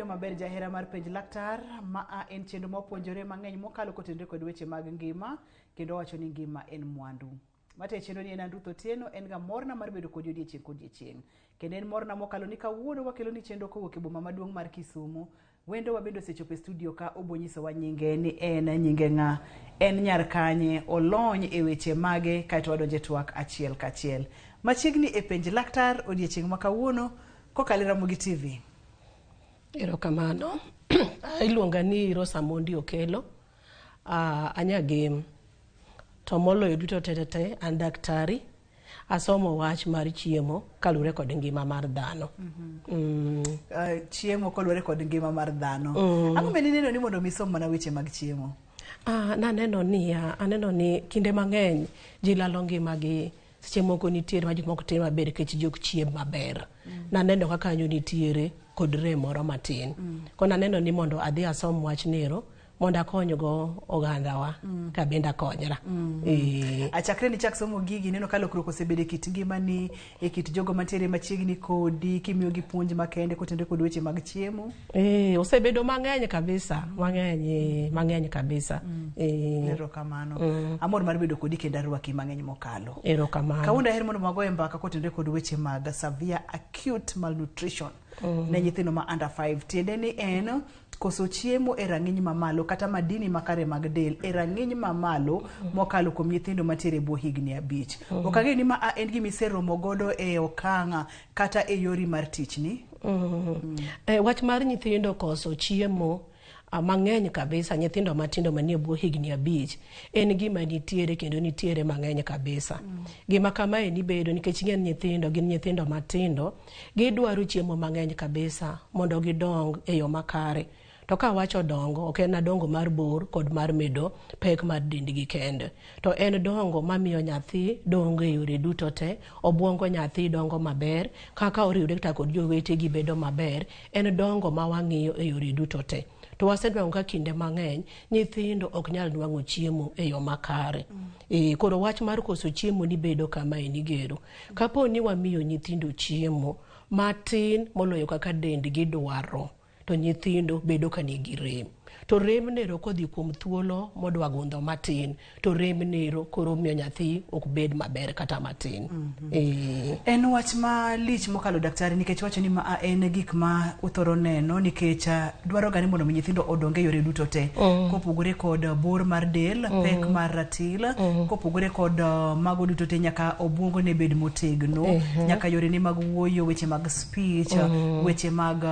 maber jahera mar penj laktar ma a en chenro mwapuonjore mang'eny mokalo kotenore kod weche mag ngima kendo wacho ni ngima en mwandu. Mate chenro ni en an Ruth Otieno, en ga morna mar bedo kodi odiechieng' kodiechieng'. Kendo en morna mokalo ni kawuono wakelo ni chenro kowuok e boma maduong' mar Kisumu. Wendo wa bende osechopo e studio ka obo nyisowa nyinge ni en nyinge ng'a, en nyar kanye, olony e weche mage kaeto wadonjo e twak achiel kachiel. Machiegni e penj laktar odiechieng' ma kawuono kokalo e Ramogi TV. Erokamano. Iluonga ni Rosa Mondi Okelo. Anyagem. To moloyo duto te te te, an daktari. Asomo wach mar chiemo kaluwore kod ngima mar dhano. Chiemo koluwore kod ngima mar dhano. Ang'o ma nineno ni mondo mi isom mana weche mag chiemo? Naneno niya, aneno ni kinde mang'eny ji lalo ngimagi seche moko nitiere ma gik moko timo maber nikech ji ok chiem maber. Naneno kaka kanyo nitiere kod rem moro matin. Koro naneno ni mondo adhi asom wach nero mondo akonygo ogandawa ka bende akonyra. Achakre ni chak somo gigi neno ka lokruok osebedo e kit ngimani, e kit jogo mantiere machiegni kodi, kimiyogi puonj makende kotenore kod weche mag chiemo. Osebedo mang'eny kabisa, mang'eny, mang'eny kabisa. Erokamano. Amor mar bedo kodi kendo arwaki mang'eny mokalo. Erokamano. Kawuono daher mondo wagoye mbaka kotenore kod weche mag severe acute malnutrition ne nyithindo ma under 5. Tiende ni en koso chiemo e rang'iny mamalo kata madini makare mag del e rang'iny mamalo mokalo kuom nyithindo mantiere e bwo higni 5. Ok ang'eyo ni ma en gima iseromo godo e okang' kata e yori mar tichni. Wach mar nyithindo koso chiemo mang'eny kabisa, nyithindo matindo manie bwo higni 5 en gima nitiere kendo nitiere mang'eny kabisa. Gima kamae ni bedo nikech ing'e ni nyithindo gin nyithindo matindo, gidwaro chiemo mang'eny kabisa mondo gidong e yo makare. To ka awacho dongo, ok en dongo mar bor kod mar medo pek mar dendgi kende. To en dongo mamiyo nyathi dongo e yore duto te, obuongo nyathi dongo maber, kaka oriwre kata kod jowetegi bedo maber, en dongo ma wang'iyo e yore duto te. To wasenwang'o ka kinde mang'eny, nyithindo ok nyal nwang'o chiemo e yo makare. Koro wach mar koso chiemo ni bedo kama en igero. Kapo ni wamiyo nyithindo chiemo matin moloyo kaka dendgi dwaro, to nyithindo bedo ka nigi rem. To rem nero kodhi kuom thuolo modwa gundho matin, to rem nero koro miyo nyathi ok bed maber kata matin. En wach malich mokalo daktari, nikech wacho ni ma en gik ma uthoro neno nikech dwaro ga ni mondo mi nyithindo odong e yore duto te. Kopogore kod bor mar del, pek mar ratil, kopogore kod mago duto te nyaka obuongo ne bed motegno, nyaka yore ne mag wuoyo, weche mag speech, weche mag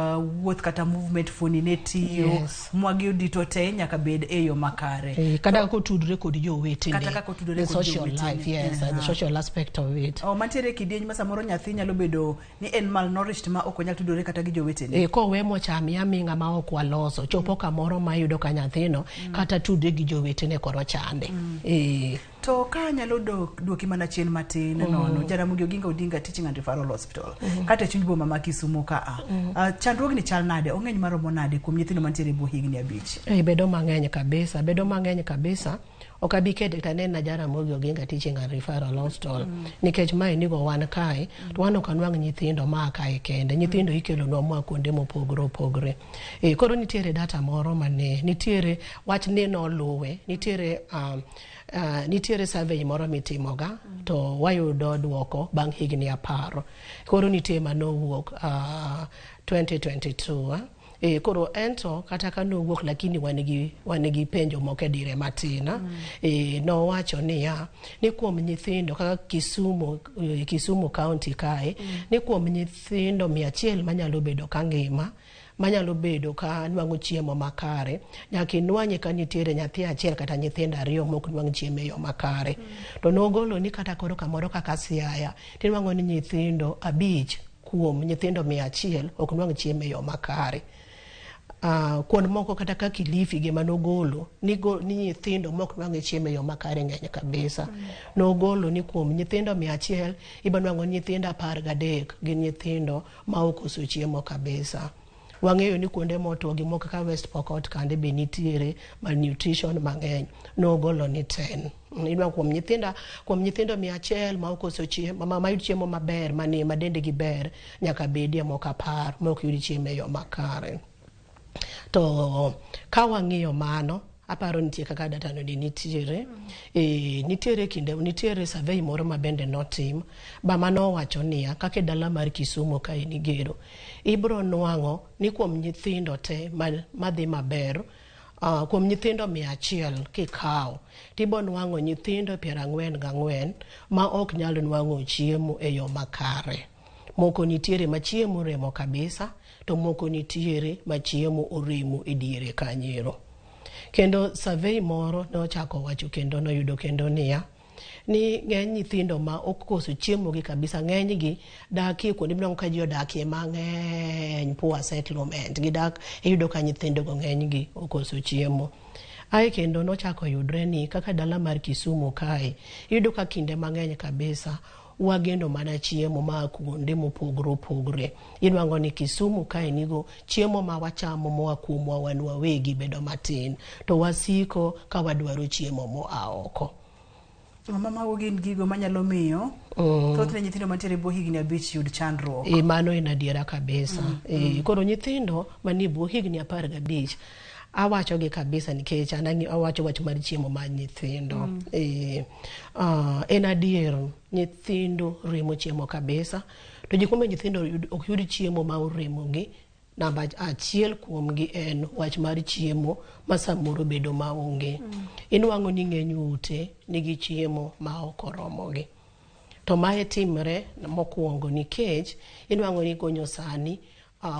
wuoth kata movement, fuoni ne tiyo, mwagi duto te nyaka bed e yo makare. Kata kaka otudore kod jowetene. Kata kaka otudore The kod social jowetene. life, yes, the social aspect of it. Oh, mantiere kidieny ma samoro nyathi nyalo bedo ni en malnourished ma ok onyal tudore kata gi jowetene. Kowe mochami aming'a ma ok waloso, chopo kamoro ma iyudo ka nyathino kata tudre gi jowetene koro chande. To ka anyalo duoki mana chien matin nono, Jaramogi Oginga Odinga Teaching and Referral Hospital, kata e chuny boma ma Kisumu ka a. Chandruogni chal nade? Ong'eny maromo nade kuom nyithindo mantiere e bwo higni 5? Bedo mang'eny kabisa, bedo mang'eny kabisa. Ok abi kete kata nena Jaramogi Oginga Teaching and Referral Hospital. Nikech mae nigo wan kae, to wan ok anwang' nyithindo maa kae kende. Nyithindo ikelonwa moa kuonde mopogore opogore. Koro nitiere data moro mane, nitiere wach ni noluwe, nitiere survey moro mitimoga, to wayudo duoko bang' higni 10. Koro nitie manowuok 2022. Koro ento kata ka nowuok lakini wan gi penjo moko e dire matin. Nowacho niya, ni kuom nyithindo kaka Kisumu County kae, ni kuom nyithindo 100 manyalo bedo ka ngima, manyalo bedo ka nwang'o chiemo makare, nyaka inwang'e ka nitiere nyathi achiel kata nyithindo 2 mok nwang' chiemo e yo makare. To nogolo ni kata koro kamoro kaka Siaya, tinwang'o ni nyithindo 5 kuom nyithindo 100 ok nwang' chiemo e yo makare. Kuond moko kata ka Kilifi gima nogolo ni nyithindo mok nwang' chiemo e yo makare ng'eny kabisa. Nogolo ni kuom nyithindo 100 ibo nwang'o nyithindo 13 gin nyithindo ma okoso chiemo kabisa. Wang'eyo ni kuonde motwo gimoko kaka West Pokot kande be nitiere malnutrition mang'eny. Nogolo ni 10. Inwang'o kuom nyithindo 100 ma okoso chiemo, ma yud chiemo maber, mani ma dendgi ber, nyaka bedie moko 10 ma ok yud chiemo e yo makare. To ka wang'iyo mano, aparo nitie kaka data no nitiere. Nitiere kinde nitiere survey moro ma bende notim ba mano owacho niya, kaka e dala mar Kisumu ka in igero, ibro nwang'o ni kuom nyithindo te madhi maber, kuom nyithindo 100 kikawo, tibo nwang'o nyithindo 44 ma ok nyal nwang'o chiemo e yo makare. Moko nitiere ma chiemo remo kabisa, to moko nitiere ma chiemo oremo e diere kanyero. Kendo survey moro nochako wacho kendo noyudo kendo niya, ni ng'eny nyithindo ma ok koso chiemo gi kabisa, ng'eny gi dakie kuonde minwang'o ka ji odakie mang'eny, poor settlement, gidak iyudo ka nyithindo go ng'eny gi okoso chiemo. Ae kendo nochako yudre ni kaka dala mar Kisumu kae, iyudo ka kinde mang'eny kabisa wageno mana chiemo maa kuonde mopogore opogore. Inwang'o ni Kisumu kae nigo chiemo ma wachamo moa kuomwa wan wawegi bedo matin, to wasiko ka wadwaro chiemo moa oko. Mama, mago gin gigo manyalo miyo thothne nyithindo mantiere e bwo higni 5 yud chandruok. Mano en adiera kabisa. Koro nyithindo manie bwo higni 15 awacho gi kabisa nikech an awacho wach mar chiemo mar nyithindo. En adier nyithindo remo chiemo kabisa, to gik momiyo nyithindo ok yud chiemo ma oremogi, namba achiel kuomgi en wach mar chiemo ma samoro bedo maonge. Inwang'o ni ng'eny ute nigi chiemo ma ok oromogi. To mae timre mokwongo nikech inwang'o ni gonyo sani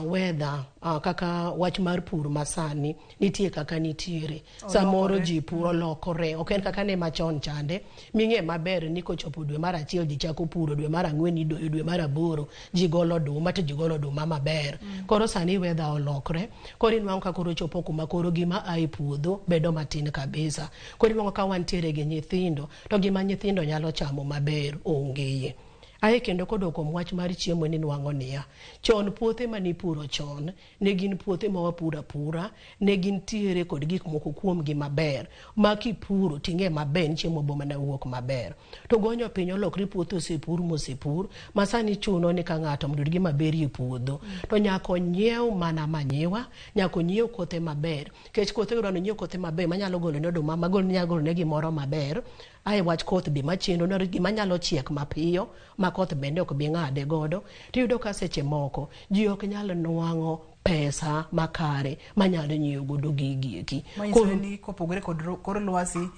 weather, kaka wach mar pur masani nitie kaka nitiere. Samoro ji pur olokore, ok en kaka ne machon chande, ming'e maber ni kochopo dwe mar 1 ji chako puro, dwe mar 4 idoyo, dwe mar 8 ji golo oduma to ji golo oduma maber. Koro sani weather olokre, koro inwang'o ka koro chopo kuma koro gima a e puodho bedo matin kabisa. Koro inwang'o ka wantiere gi nyithindo, to gima nyithindo nyalo chamo maber ongeye. Ae kendo kodok kuom wach mar chiemo ni nwang'o niya, chon puothe manipuro chon, ne gin puothe ma wapuro apura, ne gintiere kod gik moko kuomgi maber, ma kipuro ting'e maber ni chiemo bo mana wuok maber. To gonyo piny olokre, puothe osepur mosepur, ma sani chuno ni ka ng'ato mondo oyud gima berie puodho, to nyaka onyiew mana manyiwa, nyaka onyiew kothe maber, nikech kothe dwaro ni onyiew kothe maber manyalo golo ne oduma, manyalo golo ne gimoro maber. Ae wach koth be machendo, ne gima nyalo chiek mapiyo, ma koth bende ok bi ng'ade godo. Tiyudo ka seche moko ji ok nyal nwang'o pesa makare manyalo nyiewo godo gigi eki. Manyiso ni kopogore kod kor lwasi,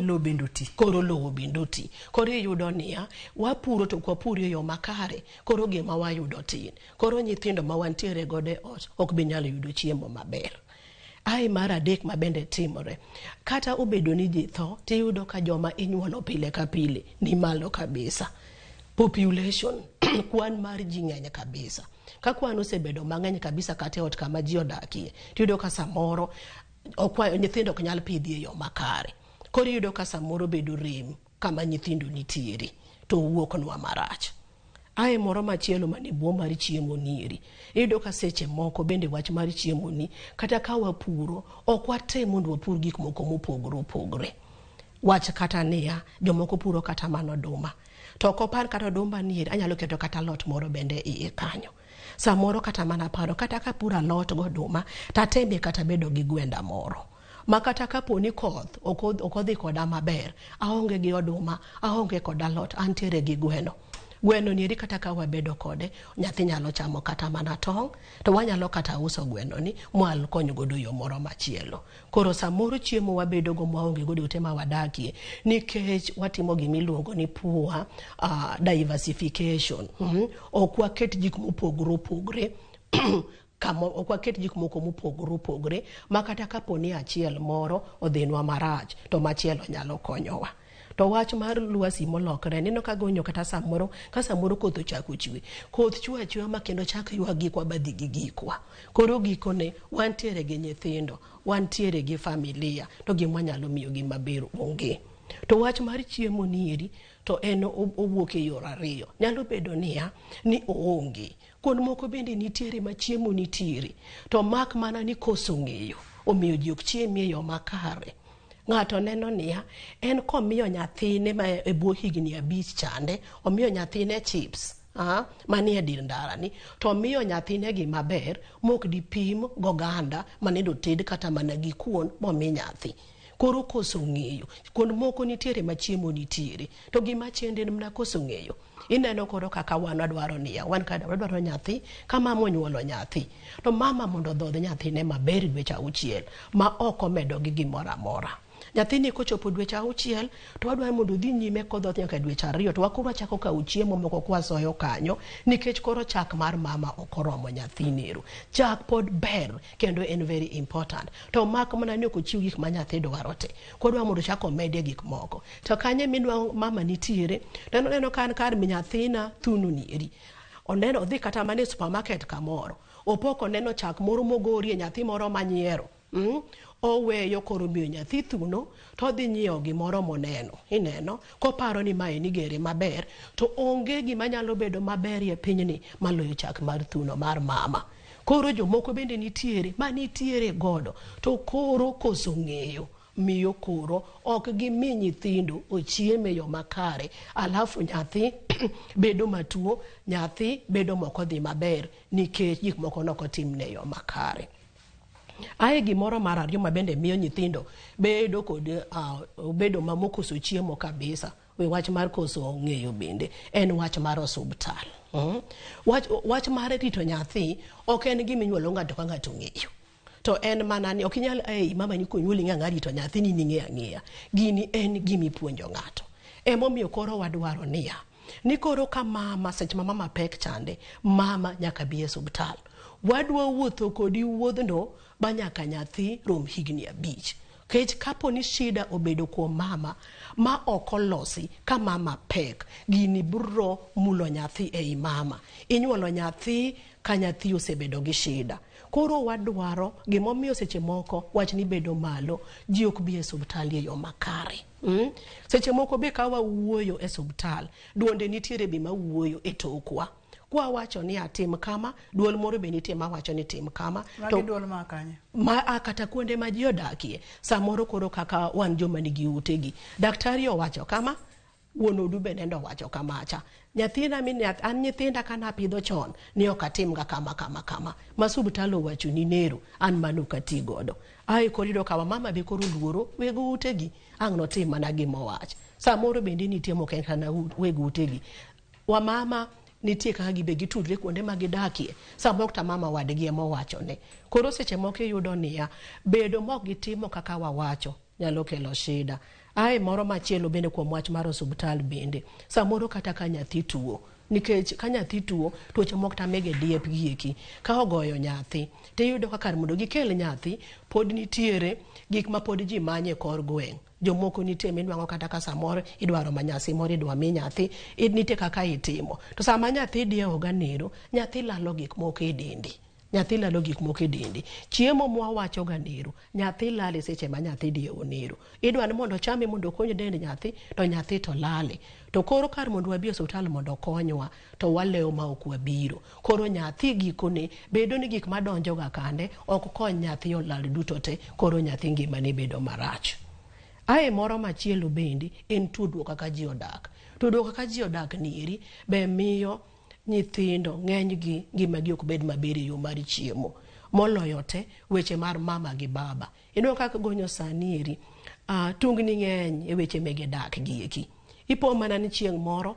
lowo bende oti. Koro lowo bende oti. Koro iyudo niya, wapuro to ok wapur e yo makare, koro gima wayudo tin. Koro nyithindo ma wantiere godo e ot ok bi nyalo yudo chiemo maber. Ae mar adek ma bende timore, kata obedo ni ji tho, tiyudo ka joma inyuolo pile ka pile ni malo kabisa. Population, kwan mar ji ng'eny kabisa. Ka kwan osebedo mang'eny kabisa kata e ot kama ji odakie, tiyudo ka samoro nyithindo ok nyal pidhi e yo makare. Koro iyudo ka samoro bedo rem kama nyithindo nitiere, to wuoknwa marach. Ae moro machielo mane bwo mar chiemo nieri, iyudo ka seche moko bende wach mar chiemo ni, kata ka wapuro, ok watem mondo wapur gik moko mopogore opogore. Wach kata niya, jomoko puro kata mana oduma. To ok opar kata oduma nieri, anyalo keto kata alot moro bende iye kanyo. Samoro kata mana paro, kata ka puro alot goduma, tatemie kata bedo gi gwenda moro. Ma kata kapo ni koth ok odhi koda maber, aonge gi oduma, aonge kod alot, antiere gi gweno. Gweno nieri kata ka wabedo kode, nyathi nyalo chamo kata mana tong', to wanyalo kata uso gweno ni mwal kony godo yo moro machielo. Koro samoro chiemo wabedo go mwaonge godo ute ma wadakie, nikech watimo gima iluongo ni poor diversification. Ok waket gik mopogore opogore, kama ok waket gik moko mopogore opogore, ma kata kapo ni achiel moro odhinwa marach, to machielo nyalo konyowa. To wach mar lwasi molokre, neno ka gonyo kata samoro, ka samoro koth ochako chwe, koth chwe achweya ma kendo chak ywa gikwa badhi gi gikwa. Koro gikone, wantiere gi nyithindo, wantiere gi familia, to gima wanyalo miyogi maber onge. To wach mar chiemo nieri, to en owuok e yor ariyo. Nyalo bedo niya, ni oonge. Kuond moko bende nitiere ma chiemo nitiere, to mak mana ni koso ng'eyo, omiyo ji ok chiem e yo makare. Ng'ato neno niya, en komiyo nyathine ma e bwo higni 5 chande, omiyo nyathine chips. manie dir ndara ni to miyo nyathine gima ber mok dipim goganda manendo ted kata mana gi kuon momi nyathi. Koro koso ng'eyo, kuond moko nitiere ma chiemo nitiere, to gima chende en mana koso ng'eyo. Ineno koro kaka wan wadwaro niya, wan kada wadwaro nyathi, ka mama onyuolo nyathi, to mama mondo odhodh nyathine maber dweche 6 ma ok omedo gi gimoro amora. Nyathini kochopo dweche 6 to wadwaro mondo odhi nyime kodhoth nyaka dweche 2 to wakoro wachako kawo chiemo moko kwasoyo kanyo nikech koro chak mar mama ok oromo nyathinero. Chak pod ber kendo en very important to mak mana ni ok ochiw gik ma nyathi dwaro te. Koro wadwaro mondo ochak omedie gik moko. To kanye minwang'o mama nitiere to en oneno ka an kar nyathina thuno nieri. Oneno odhi kata mana e supermarket kamoro, opo koneno chak moro mogorie nyathi moro manyiero. Oweyo koro miyo nyathi thuno to odhi nyiewo gimoro moneno. Ineno koparo ni mae nigere maber to onge gima nyalo bedo maber e pinyni maloyo chak mar thuno mar mama. Koro jomoko bende nitiere manitiere godo to koro koso ng'eyo miyo koro ok gimi nyithindo ochiem e yo makare, alafu nyathi bedo matuo, nyathi bedo mok odhi maber nikech gik moko nokotimne e yo makare. Ae gimoro mar ariyo ma bende miyo nyithindo bedo kod bedo mamokoso chiemo kabisa, we wach mar koso ng'eyo bende en wach mar osuptal. Wach mar rito nyathi ok en gima inyuolo ng'ato ka ng'ato ng'eyo. To en mana ni ok inyal ei mama ni konyuoli ng'a rito nyathini ni ng'eyo ang'eya. Gini en gima ipuonjo ng'ato. Emomiyo koro wadwaro niya, ni koro ka mama seche ma mama pek chande, mama nyaka bi e osuptal. Wadwa wuotho kodi wuodhno ba nyaka nyathi rom higni 5. Kech kapo ni shida obedo kuom mama ma ok olosi ka mama pek, gini biro mulo nyathi ei mama. Inyuolo nyathi ka nyathi osebedo gi shida. Koro wadwaro gimomiyo seche moko wach ni bedo malo, ji ok bi e osuptal e yo makare. Seche moko be ka wawuoyo e osuptal, duonde nitiere be mawuoyo e tokwa. Kwa wacho ni atim kama, duol moro be nitie mawacho ni tim kama. Magi duol ma kanye? Ma a kata kuonde ma ji odakie. Samoro koro kaka wan joma nigi utegi. Daktari owacho kama, wuon odu be nendo owacho kamacha. Nyathina min an nyithinda kana pidho chon ni ok atimga kama kama kama. Ma osuptal owacho ni nero, an mano ok ati godo. Ae koro iyudo ka mama be koro luoro weg utegi, ang' notim mana gima owach. Samoro bende nitie mok en kana weg utegi. Wamama nitie kaka gibe gitudre kuonde ma gidakie, samoro kata mama wadgi ema owachone. Koro seche moko iyudo niya, bedo mok gitimo kaka wawacho nyalo kelo shida. Ae moro machielo bende kuom wach mar osuptal bende, samoro kata ka nyathi tuo, nikech ka nyathi tuo, tuoche moko kata mege diep gieki, ka ogoyo nyathi, tiyudo ka kar mondo gikel nyathi, pod nitiere gik ma pod ji manyo e kor gweng'. Jomoko nitie minwang'o kata ka samoro idwaro manyasi moro idwa mi nyathi, nitie kaka itimo. To sama nyathi diewo ga nero, nyathi lalo gik moko e dendi. Nyathi lalo gik moko e dendi. Chiemo mwawacho ga nero, nyathi lale seche ma nyathi diewo nero. Idwa ni mondo ochame mondo okony dend nyathi, to nyathi to lale. To koro kar mondo wabi e osuptal mondo okonywa, to walewo ma ok wabiro. Koro nyathi gikone bedo ni gik madonjo ga kande ok kony nyathi olal duto te, koro nyathi ngimane bedo marach. Ae moro machielo bende en tudruok kaka ji odak. Tudruok kaka ji odak nieri be miyo nyithindo ng'enygi ngimagi ok bed maber e yo mar chiemo. Moloyo te weche mar mama gi baba. Ineno kaka gonyo sani eri, tungni ng'eny e weche mege dak gi eki. Ipo mana ni chieng' moro,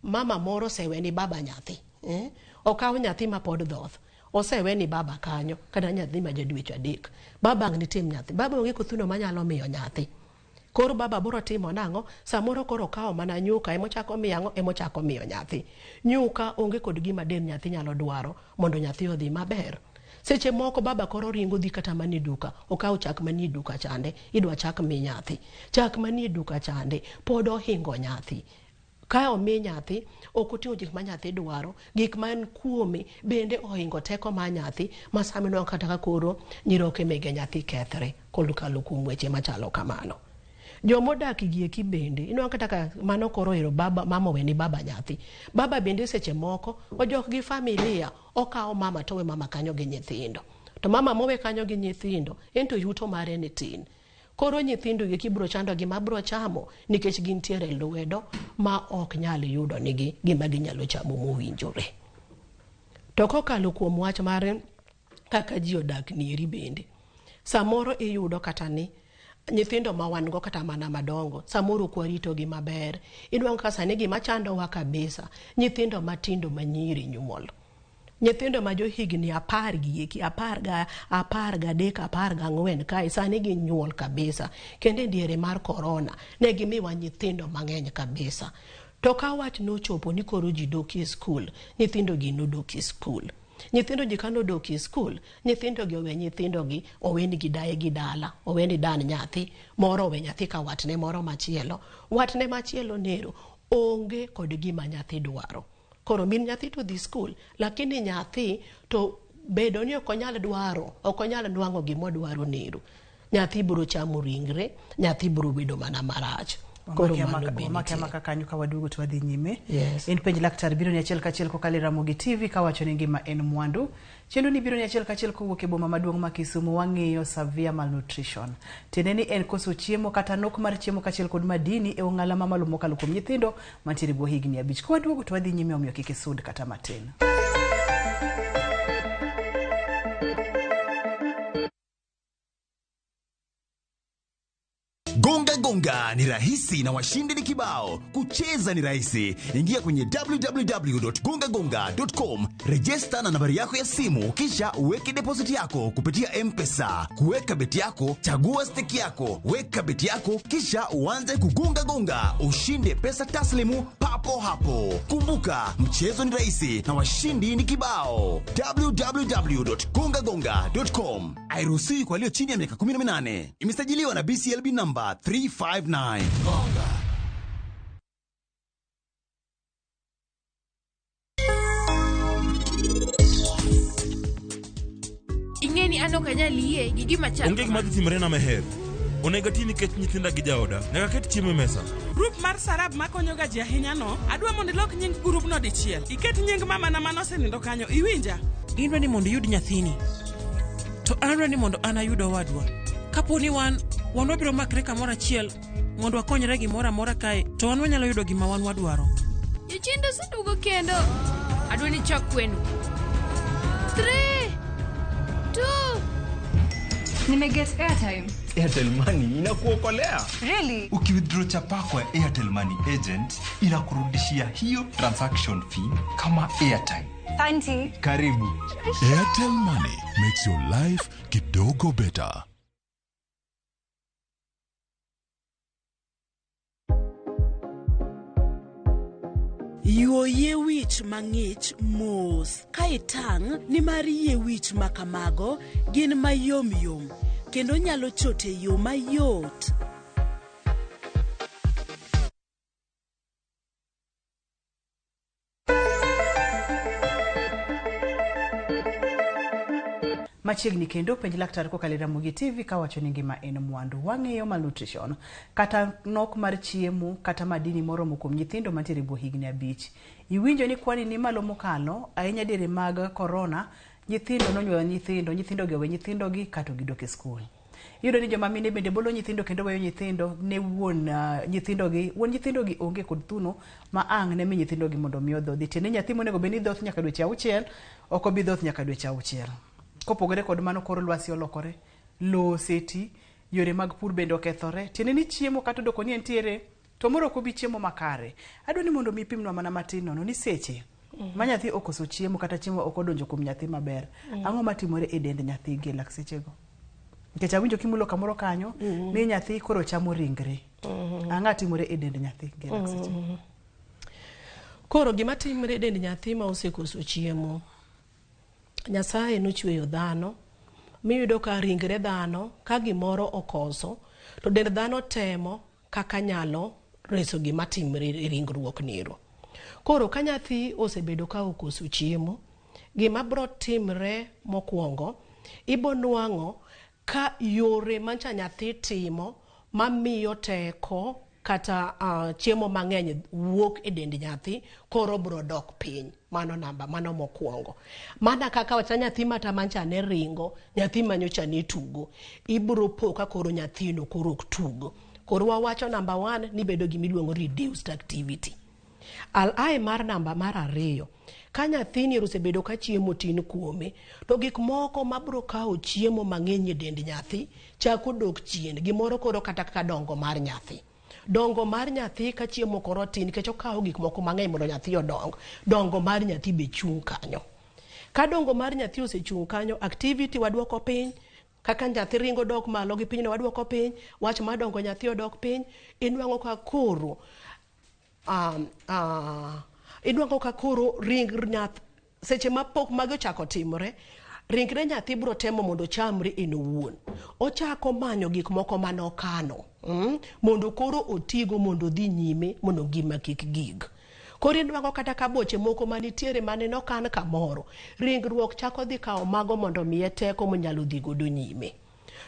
mama moro osewe ni baba nyathi. Okaw nyathi ma pod dhoth. Osewe ni baba kanyo, kata nyathi ma ja dweche 3. Baba ang' nitim nyathi. Baba onge kothuno manyalo miyo nyathi. Koro baba biro timo nang'o? Samoro koro okawo mana nyuka emochako miyo ang'o? Emochako miyo nyathi. Nyuka onge kod gima dend nyathi nyalo dwaro mondo nyathi odhi maber. Seche moko baba koro ringo dhi kata mana e duka, okawo chak manie duka chande, idwa chak mi nyathi. Chak manie duka chande pod ohingo nyathi. Ka omi nyathi, ok oting'o gik ma nyathi dwaro, gik man kuome bende ohingo teko mar nyathi, ma sama inwang'o kata ka koro nyiroke mege nyathi kethre kokalo kuom weche machalo kamano. Jomodak gieki bende, inwang'o kata ka mano koro ero baba, mama oweni baba nyathi. Baba bende seche moko ojok gi familia, okawo mama to owe mama kanyo gi nyithindo. To mama mowe kanyo gi nyithindo, en to yuto mare ni tin. Koro nyithindo gi kibro chando gima bro chamo nikech gintiere e lwedo ma ok nyal yudo nigi gima ginyalo chamo mowinjore. To kokalo kuom wach mar kaka ji odak nieri bende, samoro iyudo kata ni nyithindo ma wan go kata mana madongo samoro ok waritogi maber. Inwang'o ka sani gima chandowa kabisa, nyithindo matindo manyiri nyuol. Nyithindo ma johigni 10 gieki, 13, 14 kae sani ginyuol kabisa. Kendo e diere mar korona ne gimiwa nyithindo mang'eny kabisa. To ka wach nochopo ni koro ji dok e skul, nyithindo gi nodok e skul. Nyithindo ji kanodok e skul, nyithindo gi owe nyithindo gi, owenigi daye gi dala, oweni dan nyathi, moro owe nyathi ka watne moro machielo. Watne machielo nero onge kod gima nyathi dwaro. Koro min nyathi to dhi skul, lakini nyathi to bedo ni ok onyal dwaro, ok onyal nwang'o gima odwaro nero. Nyathi biro chamo ringre, nyathi biro bedo mana marach. Koro mano be Wamake nitie. amaka kanyo ka waduogo to wadhi nyime. Yes. En Penj Laktar biro ni achiel kachiel kokalo e Ramogi TV kawacho ni ngima en mwandu. Chenro ni biro ni achiel kachiel kowuok e boma maduong' ma Kisumu. Wang'iyo severe malnutrition. Tiende ni en koso chiemo kata nok mar chiemo kaachiel kod madini e ong'ala mamalo mokalo kuom nyithindo mantiere e bwo higni 5. Ka waduogo to wadhi nyime, omiyo kik isud kata matin. Gonga Gonga ni rahisi na washindi ni kibao. Kucheza ni rahisi. Ingia kwenye www.gongagonga.com, rejesta na nambari yako ya simu, kisha uweke deposit yako kupitia M-Pesa. Kuweka beti yako, chagua stake yako, weka beti yako, kisha uanze kugonga gonga, ushinde pesa taslimu papo hapo. Kumbuka, mchezo ni rahisi na washindi ni kibao. www.gongagonga.com. Hairuhusiwi kwa walio chini ya miaka 18. Imesajiliwa na BCLB number 359. Ing'e ni an ok anyal yie gi gima chal Onge gima dhi timore na Meher. Onego ati nikech nyithinda gi jaoda. Nyaka ket chiemo e mesa. Grup mar Sarab makonyo ga ji ahinya no, adwa mondo ilok nying grupno dichiel. Iket nying mamana manosenindo kanyo, iwinja? Idwa ni mondo iyud nyathini, to an adwa ni mondo an ayud owadwa. Kapo ni wan wabiro makre kamoro achiel mondo wakonyre gimoro amora kae, to wan wanyalo yudo gima wan wadwaro. Jochiende oseduogo kendo. Adwa ni chak kweno. 3 2 Nimeget airtime. Airtel Money inakuokolea. Really? Ukiwithdraw chapaa kwa Airtel Money agent inakurudishia hiyo transaction fee kama airtime. Thank Karibu. Airtel Money makes your life kidogo better. Yuo yie wich mang'ich mos ka itang' nimar yie wich ma kamago gin mayom yom kendo nyalo chot e yo mayot. Machiegni kendo Penj Laktar kokalo e Ramogi TV kawacho ni ngima en mwandu. Wang'iyo malnutrition kata nok mar chiemo kata madini moromo kuom nyithindo mantiere e bwo higni 5. Iwinjo ni kwani ni malo mokalo ahinya diere mag korona, nyithindo nonyuolo nyithindo, nyithindo gi owe nyithindo gi kato gidok e skul. Iyudo ni joma mine bende bolo nyithindo kendo weyo nyithindo ne wuon nyithindo gi, wuon nyithindo gi onge kod thuno ma ang' ne mi nyithindo gi mondo mi odhodhi. Tiende nyathi monego bed ni dhoth nyaka dweche 6, ok obi dhoth nyaka dweche 6. Kopogore kod mano, kor lwasi olokore, lowo oseti, yore mag pur bende okethore. Tiende ni chiemo kata odoko ni entiere, to moro ok obi chiemo makare. Adwa ni mondo mi ipimnwa mana matin nono ni seche ma nyathi okoso chiemo kata chiemo ok odonjo kuom nyathi maber, ang'o matimore e dend nyathi gi e lak sechego? Nikech awinjo kimulo kamoro kanyo ni nyathi koro chamo ringre. Ang'o timore e dend nyathi gi e lak sechego? Koro gima timre e dend nyathi ma osekoso chiemo, Nyasaye nochweyo dhano, miyudo ka ringre dhano ka gimoro okoso, to dend dhano temo kaka nyalo reso gima timre e ringruok nero. Koro ka nyathi osebedo ka okoso chiemo, gima bro timre mokwongo, ibo nwang'o ka yore mancha nyathi timo mamiyo teko kata chiemo mang'eny wuok e dend nyathi koro bro dok piny. Mano namba mano mokwongo. Mana kaka wacha nyathi mata mancha ne ringo, nyathi manyocha ne tugo, ibro po ka koro nyathino koro ok tugo. Koro wawacho namba 1 ni bedo gimiluongo reduced activity. Al ae mar namba mar 2, ka nyathini osebedo ka chiemo tin kuome, to gik moko mabro kawo chiemo mang'eny e dend nyathi chako dok chien, gimoro koro kata kaka dongo mar nyathi. Dongo mar nyathi ka chiemo koro tin, nikech okawo gik moko mang'eny mondo nyathi odong, dongo mar nyathi be chung' kanyo. Ka dongo mar nyathi osechung' kanyo, activity waduoko piny, kaka nyathi ringo dok malo gi piny no waduoko piny, wach mar dongo nyathi odok piny, inwang'o ka koro inwang'o ka koro ring nyathi seche ma pok magi ochako timore, ringre nyathi bro temo mondo ochamre en owuon. Ochako manyo gik moko mane okano, mondo koro otigo mondo odhi nyime mondo ngima kik gig. Koro inwang'o kata ka boche moko manitiere mane nokan kamoro, ringruok chako dhi kawo mago mondo miye teko monyalo dhi godo nyime.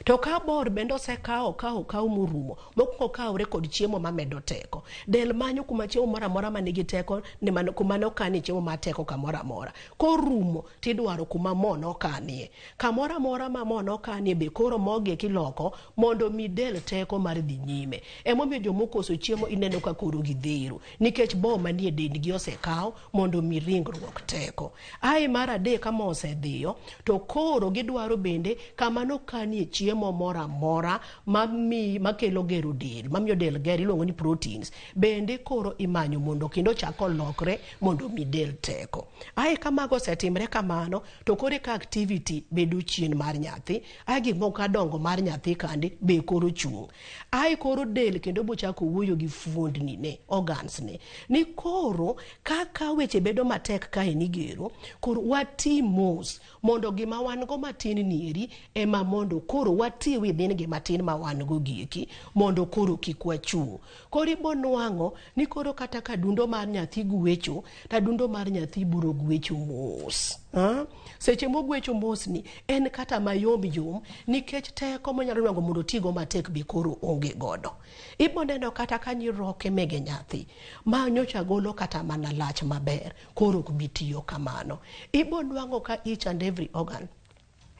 To ka bor bende osekawo kawo morumo, mokwongo kawre kod chiemo mamedo teko. Del manyo kuma chiemo moro amora manigi teko, ni mano, kuma nokanie chiemo mar teko kamoro amora. Korumo tidwaro kuma mo nokanie. Kamoro amora ma mo nokanie be koro mogi kiloko mondo mi del teko mar dhi nyime. Emomiyo jomokoso chiemo ineno ka koro gidhero, nikech bo manie dendgi osekaw mondo mi ringruok teko. Ae mar 3 ka mo osedhiyo, to koro gidwaro bende kama nokanie chiemo moro amora makelo gero del, mamiyo del ger, iluongo ni proteins, bende koro imanyo mondo kendo ochak olokre mondo mi del teko. Ae ka mago osetimre kamano, to koro ka activity bedo chien mar nyathi, ae gik moko ka dongo mar nyathi kande be koro chung'. Ae koro del kendo bochako wuoyo gi fuondni ne, organs ne, ni koro kaka weche bedo matek kae ni gero, koro wati mos mondo gima wan go matin nieri ema mondo koro wati within gima tin ma wan go gieki mondo koro kik wachung'. Koro ibo nwang'o ni koro kata ka dundo mar nyathi gwecho, ta dundo mar nyathi biro gwecho mos. Seche mogwecho mos ni en kata mayom yom, nikech teko monyalo nwang'o mondo otigo matek be koro onge godo. Ibo neno kata ka nyiroke mege nyathi ma nyocha golo kata mana lach maber, koro ok bi tiyo kamano. Ibo nwang'o ka each and every organ,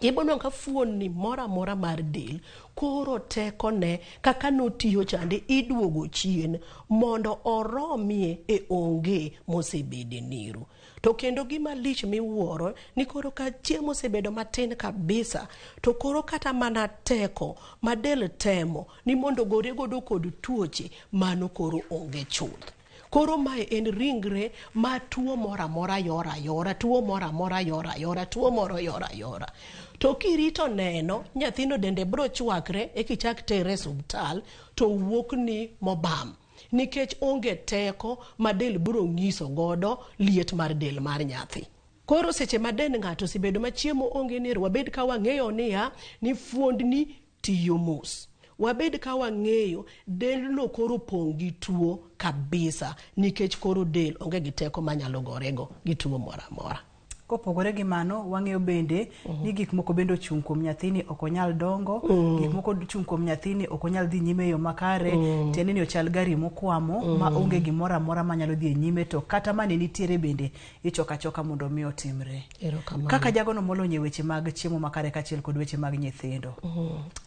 ibo nwang'o ka fuonni moro amora mar del koro tekone kaka notiyo chande iduogo chien mondo oromie e onge mosebede nero. To kendo gima lich miwuoro ni koro ka chiemo osebedo matin kabisa, to koro kata mana teko ma del temo ni mondo gore godo kod tuoche, mano koro onge chuth. Koro mae en ringre ma tuo moro amora yora yora, tuo moro amora yora yora, tuo moro yora yora. To kirito neno, nyathino dende bro chwakre e kichak tere e osiptal, to wuok ni mobam. Nikech onge teko ma del bro nyiso godo liet mar del mar nyathi. Koro seche ma dend ng'ato osebedo ma chiemo onge nero, wabed ka wang'eyo niya, ni fuondni tiyo mos. Wabed ka wang'eyo delno koro pong' gi tuo kabisa, nikech koro del onge gi teko manyalo gorego gi tuo moro amora. Kopogore gi mano, wang'eyo bende ni gik moko bende ochung' kuom nyathini ok onyal dongo, gik moko ochung' kuom nyathini ok onyal dhi nyime e yo makare, tiende ni ochal gari mokwamo ma onge gimoro amora manyalo dhi e nyime, to kata mane nitiere bende ichoko achoka mondo mi otimre. Kaka jagono molony e weche mag chiemo makare kaachiel kod weche mag nyithindo.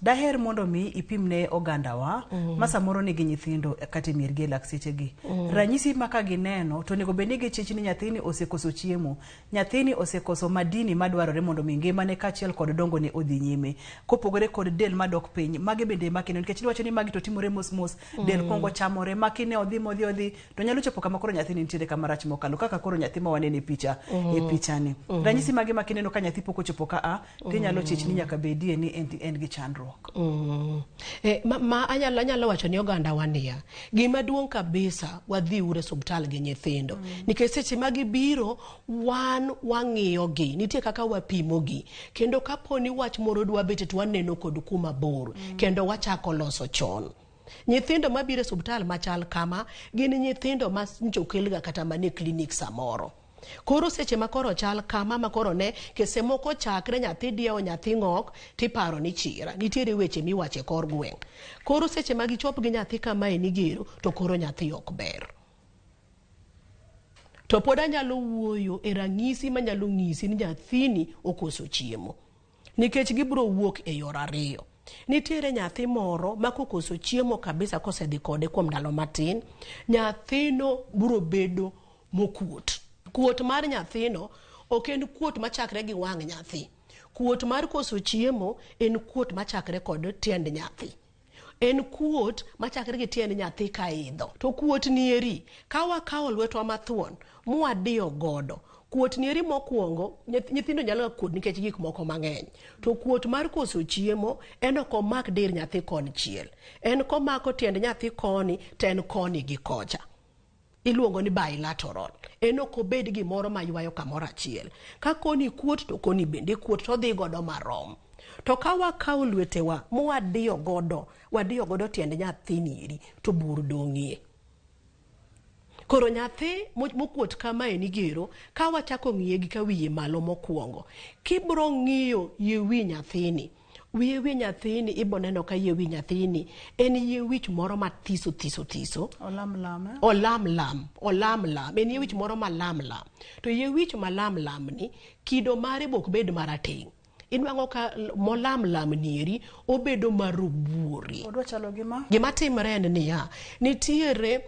Daher mondo mi ipim ne ogandawa ma samoro nigi nyithindo kata e miergi e lak sechegi. Ranyisi ma ka gineno to onego bed ni gichich ni nyathini osekoso chiemo, nyathini osekoso madini madwarore mondo mi ngimane kaachiel kod dongone odhi nyime. Kopogore kod del madok piny, magi bende makine, nikech iwacho ni magi to timore mos mos, del kuongo chamore, makine odhi modhi odhi, to nyalo chopo kama koro nyathini nitiere kama rach mokalo, kaka koro nyathi ma waneno e picha, e pichani. Ranyisi mage makineno ka nyathi pok ochopo ka a, tinyalo chich ni nyaka bedie ni en gi chandruok. Ma anyalo wacho ni oganda wa niya, gima duong' kabisa wadhi uru e osiptal gi nyithindo. Nikech seche ma gibiro, wan wang'iyo gi, nitie kaka wapimo gi. Kendo kapo ni wach moro dwa bet to waneno kod kuma bor, kendo wachako loso chon. Nyithindo mabiro e osiptal machal kama, gin nyithindo ma nyocha okelga kata mana e klinik samoro. Koro seche ma koro chal kama ma koro ne kese moko chakre nyathi diewo nyathi ng'ok tiparo ni chira. Nitiere weche miwacho e kor gweng'. Koro seche ma gichop gi nyathi kamae ni gero to koro nyathi ok ber. To pod anyalo wuoyo e ranyisi manyalo nyisi ni nyathini okoso chiemo. Nikech gibiro wuok e yor ariyo. Nitiere nyathi moro ma kokoso chiemo kabisa kosedhi kode kuom ndalo matin, nyathino biro bedo mokuot. Kuot mar nyathino ok en kuot machakre gi wang' nyathi. Kuot mar koso chiemo en kuot machakre kod tiend nyathi. En kuot machakre gi tiend nyathi ka idho. To kuot nieri, ka wakawo lwetwa mathuon mwadiyo godo, kuot nieri mokwongo, nyithindo nyalo ga kuot nikech gik moko mang'eny. To kuot mar koso chiemo, en ok omak dir nyathi konchiel. En komako tiend nyathi koni, to en koni gi kocha. Iluongo ni bilateral. En ok obed gimoro maywayo kamoro achiel. Ka koni kuot to koni bende kuot to odhi godo marom. To ka wakawo lwetewa mwadiyo godo, wadiyo godo tiend nyathini eri, to bur dong'ie. Koro nyathi mokuot kamae ni gero, ka wachako ng'iye gi ka wiye malo mokwongo, kibro ng'iyo yie wi nyathini, wiye wi nyathini ibo neno ka yie wi nyathini en yie wich moro mathiso thiso thiso. Olam lam, eh? Olam lam, olam lam, en yie wich moro malam lam. To yie wich malam lam ni, kido mare bok bed marateng'. Inwang'o ka molam lam nieri, obedo marobuore. Odwa chalo gi ma? Gima timre en niya, nitiere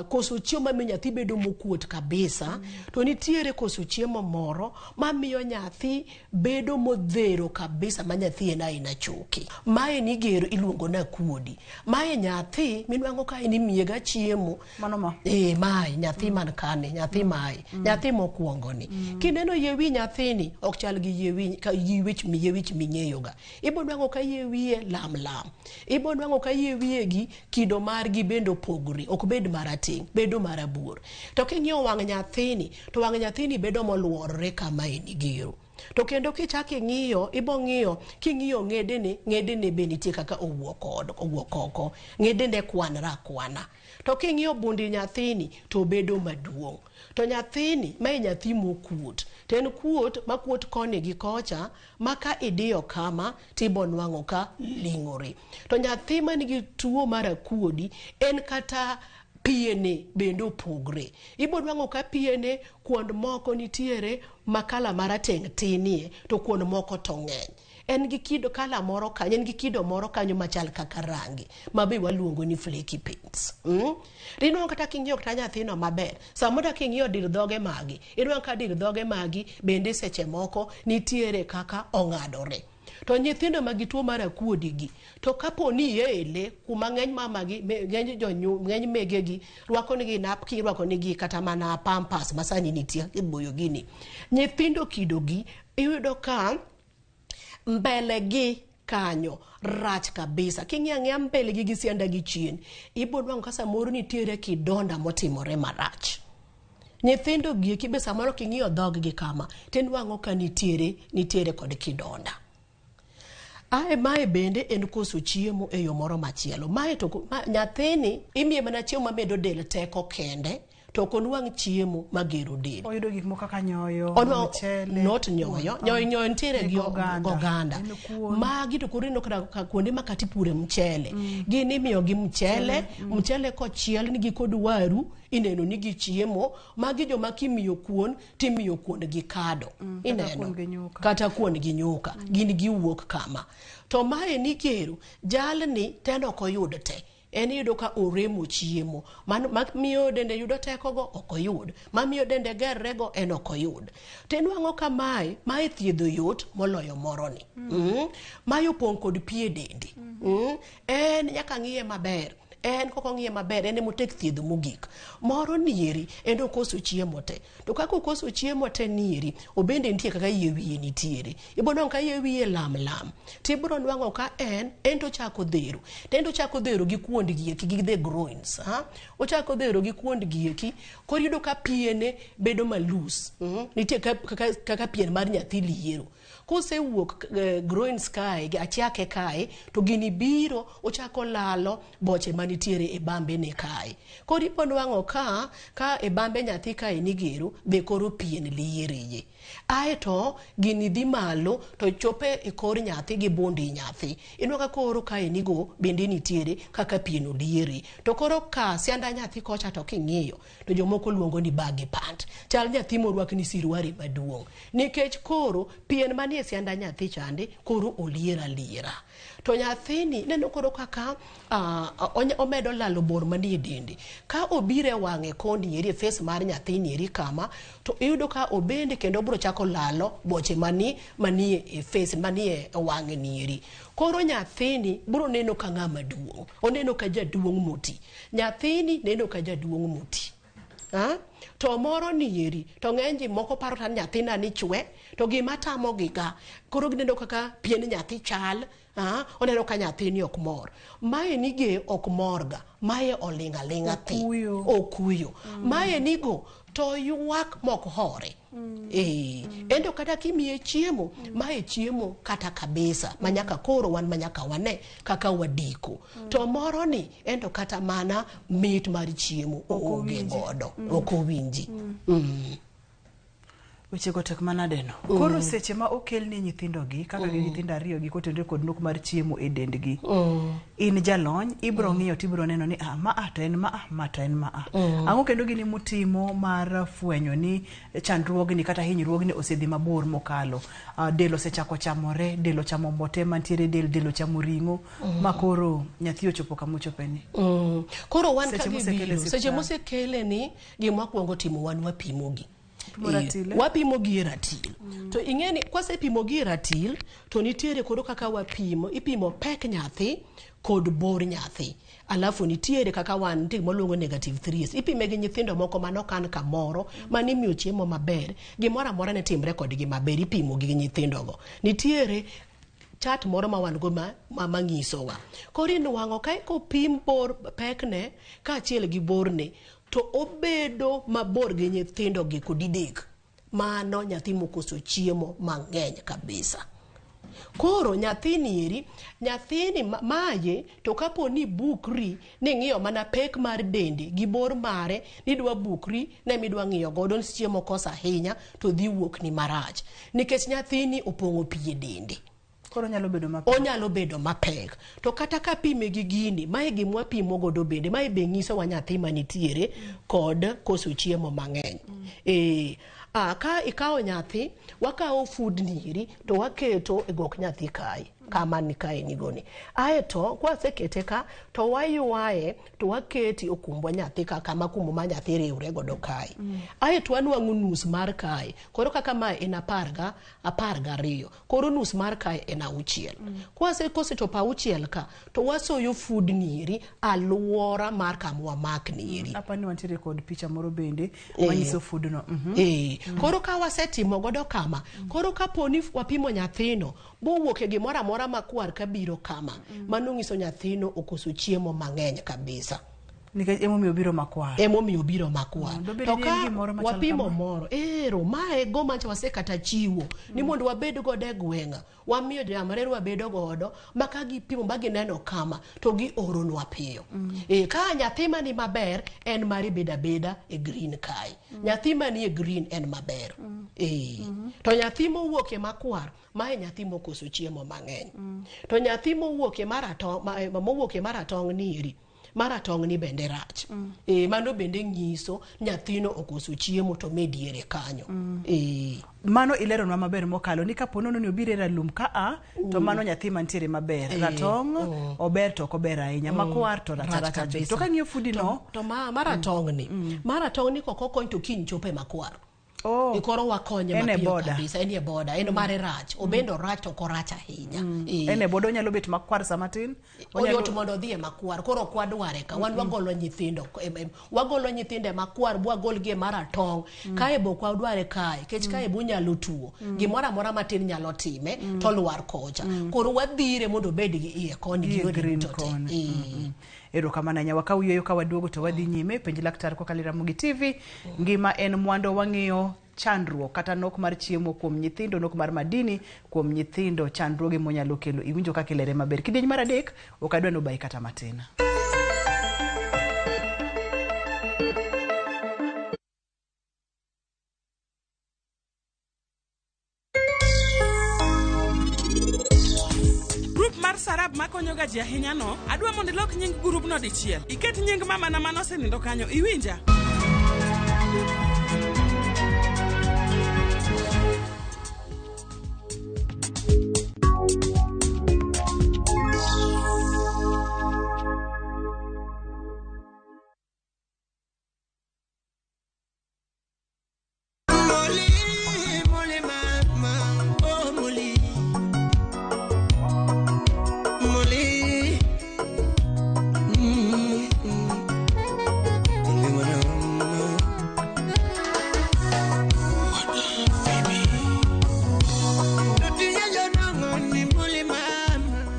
koso chiemo mamiyo nyathi bedo mokuot kabisa, to nitiere koso chiemo moro mamiyo nyathi bedo modhero kabisa ma nyathi en aina choke. Mae ni gero iluongo ni akuodi. Mae nyathi minwang'o ka en imiye ga chiemo. Mano ma? Mae nyathi man kane, nyathi mae, nyathi mokwongo ni. Kineno yie wi nyathini ok chal gi yie wi, ka yie wich, yie wich ming'eyo ga. Ibo nwang'o ka yie wiye lam lam. Ibo nwang'o ka yie wiye gi kido margi bende opogore, ok bed marateng', bedo marabuor. To king'iyo wang' nyathini, to wang' nyathini bedo moluorore kama en gero. To kendo kichak ing'iyo, ibo ng'iyo, king'iyo ng'edene, ng'edene be nitie kaka owuok od, owuok oko. Ng'edene kwanre akwana. To king'iyo bundi nyathini, to bedo maduong'. To nyathini, mae nyathi mokuot. To en kuot makuot koni gi kocha, ma ka idiyo kama, tibo nwang'o ka ling'ore. To nyathi manigi tuo mar akuodi, en kata piene bende opogre. Ibo nwang'o ka piene kuond moko nitiere ma kala marateng' tinie, to kuond moko to ng'eny. En gi kido kala moro kanyo, en gi kido moro kanyo machal kaka rangi, ma be waluongo ni flaky paints. Inwang'o kata king'iyo kata nyathino maber, samoro king'iyo dir dhoge magi, inwang'o ka dir dhoge magi bende seche moko nitiere kaka ong'adore. To nyithindo ma gi tuo mar akuodi gi, to kapo ni iele kuma ng'eny mamagi, ng'eny jonyu, ng'eny megegi rwako nigi napkin, rwako nigi kata mana pampers ma sani nitie iboyo gini. Nyithindo kido gi iyudo ka mbele gi kanyo rach kabisa. King'iyo ang'iya mbele gi gi sianda gi chien, ibo nwang'o ka samoro nitiere kidonda motimore marach. Nyithindo gi eki be samoro king'iyo dhog gi kama, tinwang'o ka nitiere kod kidonda. Ae mae bende en koso chiemo e yo moro machielo. Mae to ma, nyathini imiye mana chiemo mamedo del teko kende, to ok onwang' chiemo magero del. Oyudo gik moko kaka nyoyo, Onwang'o mchele, not nyoyo. kuon. Nyoyo, nyoyo nitiere gi Gi oganda. oganda. En kuon. Magi to koro ineno kata ka kuonde ma kata ipure mchele. Gin imiyo gi mchele, mchele kochiel nigi kod waru, ineno ni gichiemo. Magi joma kimiyo kuon, timiyo kuon gi kado. Kata Ineno? kuon gi nyuka. Kata kuon gi nyuka. Gin giwuok kama. To mae ni gero, jalni to en ok oyud te. En iyudo ka oremo chiemo. Mano ma miyo dende yudo tekogo ok oyud. Ma miyo dende gerrego en ok oyud. To inwang'o ka mae thiedho yot moloyo moroni. Mae opong' kod pi e dende. En nyaka ng'iye maber. En kok ong'iye maber, en emotek thiedho mogik. Moro nieri, en okoso chiemo te. To kaka okoso chiemo te nieri, obende nitie kaka yie wiye nitiere. Ibo nwang'o ka yie wiye lam lam. Tibro nwang'o ka en to ochako dhero. To en to ochako dhero gi kuond gi eki, gi the groins. Ha? Ochako dhero gi kuond gi eki, koro iyudo ka piene bedo malus. Nitie kaka pien mar nyathi liero. Kosewuok groins kae, gi achiake kae, to gini biro, ochako lalo boche manitiere. manitiere e bambe ne kae. Koro ibo nwang'o ka ka e bambe nyathi kae nigero be koro pien liereye. Aeto gini dhi malo to chope e kor nyathi gi bund i nyathi. Ineno ka koro kae nigo bende nitiere kaka pien oliere. To koro ka sianda nyathi kocha to king'iyo to jomoko luongo ni baggy pant. Chal nyathi morwak ni siruari maduong'. Nikech koro pien manie sianda nyathi chande koro olier aliera. To nyathini neno koro kaka omedo lalo bor manie dende. Ka obiro e wang'e koni eri e face mar nyathini eri kama, to iyudo ka obende kendo obiro chako lalo boche mani manie e face manie e wang'e ni eri. Koro nyathini biro neno ka ng'ama duong'. Oneno ka jaduong' moti. Nyathini neno ka jaduong' moti. Ha? To moro ni eri, to ng'eny ji moko paro ta nyathina ni chwe, to gima tamogi ga, koro gineno kaka pien nyathi chal, ha? Oneno ka nyathini ok mor. Mae ni ge ok morga, mae oling' aling'a thi. Okuyo. Okuyo. Mae nigo to ywak mok hore. Endo kata kimiye chiemo, mae chiemo kata kabisa, manyaka koro wan manyaka wane kaka wadiko. To moro ni endo kata mana mit mar chiemo oonge godo, ok owinji. Wechego tek manadeno. Koro seche ma okelni nyithindogi kaka gin nyithindo ariyo gi kotenore kod nok mar chiemo e dendgi. In jalony, ibro ng'iyo tibro neno ni ah, ma a to en ma a, ma to en ma a. Ang'o kendo gini mutimo mar fwenyo ni chandruogni kata hinyruogni osedhi mabor mokalo. Del osechako chamore, del ochamo mote mantiere e del, del ochamo ring'o, ma koro nyathi ochopo kama ochopeni. Koro wan Seche ka mosekele gibiro, seche osiptal. mosekele ni gima wakwongo timo wan wapimogi. Pimo ratil, eh? Wapimo gi e ratil. To ing'e ni kwasepimo gi e ratil, to nitiere koro kaka wapimo, ipimo pek nyathi kod bor nyathi. Alafu nitiere kaka wan nitie gima waluongo negative threes. Ipime gi nyithindo moko manokan kamoro, manimiyo chiemo maber, gimoro amora ne timre kodgi maber, ipimo gi nyithindogo. Nitiere chat moro ma wan go manyisowa. Koro inwang'o ka kopim bor pekne kaachiel gi borne, to obedo mabor gi nyithindo gi kod didek. Mano nyathi mokoso chiemo mang'eny kabisa. Koro nyathini eri, nyathini maye to kapo ni bukri ni ng'iyo mana pek mar dende gi bor mare, nidwa bukri ne midwa ng'iyo godo ni chiemo kosa ahinya to dhi wuok ni marach. Nikech nyathini opong'o pi e dende. Koro onyalo bedo mapek. Onyalo bedo mapek. To kata ka pime gi gini, mae gima wapimo godo bende, mae be nyisowa nyathi manitiere kod koso chiemo mang'eny. Ka ikawo nyathi, wakawo fudni eri to waketo e gok nyathi kae, kama ni kae nigoni. Aeto, kwasekete ka, to waywaye, to wakete okumbwa nyathi ka, kama kumbo ma nyathi riwre godo kae. Aeto wanwang'o nus mar kae. Koro kaka mae en 12. Koro nus mar kae en 6. Kosechopo 6 ka, to wasoyo fudni eri aluora mar kama wamakni eri. Apa ni wantiere kod picha moro bende manyiso fudno. Koro ka wasetimo godo kama, koro kapo ni wapimo nyathino, bowuok e gimoro amora makwar kabiro kama, mano nyiso nyathino okoso chiemo mang'eny kabisa. Nikech emomiyo obiro makwar. Emomiyo obiro makwar. Dobed To ni en ka gimoro machal wapimo kama? moro, ero, mae go mancha wasekata chiwo, ni mondo wabed godo e gweng'a. Wamiyo joyamrerwa wabedo godo, ma ka gipimo ma gineno kama, to gioronwa piyo. Ka nyathi mani maber, en mari bedo abeda e green kae. Nyathi mani e green en maber. To nyathi mowuok e makwar, mae nyathi mokoso chiemo mang'eny. To nyathi mowuok e maratong', mowuok e maratong' ni eri, maratong' ni bende rach. Mano bende nyiso nyathino okoso chiemo to mediere kanyo. Mano ileronwa maber mokalo ni kapo nono ni obiro e ralum ka a, to mano nyathi mantiere maber. Ratong' ober to ok ober ahinya. Makwar to rach Rach aracha. kabisa. To kang'iyo fudino, To maratong' ni, maratong' ni kok okony to kiny chope makwar. Koro wakonye En e mapiyo boda. kabisa. En e boda. En mare rach. Obende orach to ok orach ahinya. En e boda onyalo bet makwar sama tin. Oyot mondo odhi e makwar. Koro ok wadware ka. Wan wagolo nyithindo. Wagolo nyithindo e makwar, bwagolgi e maratong'. Kae be ok wadware kae. Kech kae be onyalo tuo. Gimoro amora matin nyalo time, to lwar kocha. Koro wadhire mondo obed gi iye koni, Iye gi yore green duto te. koni. Erokamano ahinya. Wakaw yueyo ka waduogo to wadhi nyime. Penj laktar kokalo e Ramogi TV. Ngima en mwandu, wang'iyo chandruok kata nok mar chiemo kuom nyithindo, nok mar madini kuom nyithindo, chandruoge monyalo kelo. Iwinjo kaka ilere maber. Kidieny mar 3 ok adwa ni obayi kata matin. Grup mar Sarab makonyo ga ji ahinya no, adwa mondo ilok nying grupno dichiel. Iket nying mamana manosenindo kanyo, iwinja? Molly, Molly, mama, oh Molly, Molly,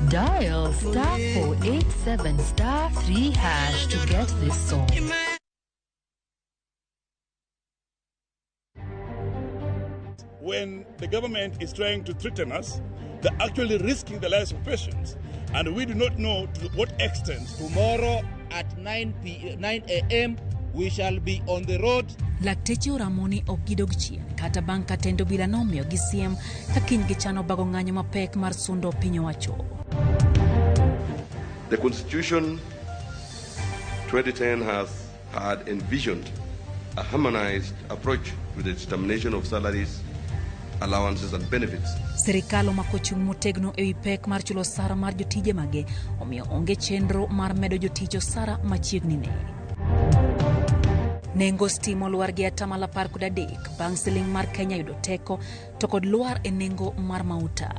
Dial star 487 star 3 hash to get this song. When the government is trying to threaten us, they're actually risking the lives of patients, and we do not know to what extent. Tomorrow at 9 a.m. we shall be on the road. Lakteche oramo ni ok gidog chien kata bang' ka tend obila nomiyogi siem ka kiny gichano bago ng'anyo mapek mar sundo piny owacho. The Constitution 2010 has had envisioned a harmonized approach to the determination of salaries, allowances and benefits. Sirikal omako chung' motegno ewi pek mar chulo osara mar jotije mage, omiyo onge chenro mar medo jotich osara machiegni ne. Nengo stima olwar gi atamalo 13 bang' siling mar Kenya yudo teko to kod lwar e nengo mar mauta.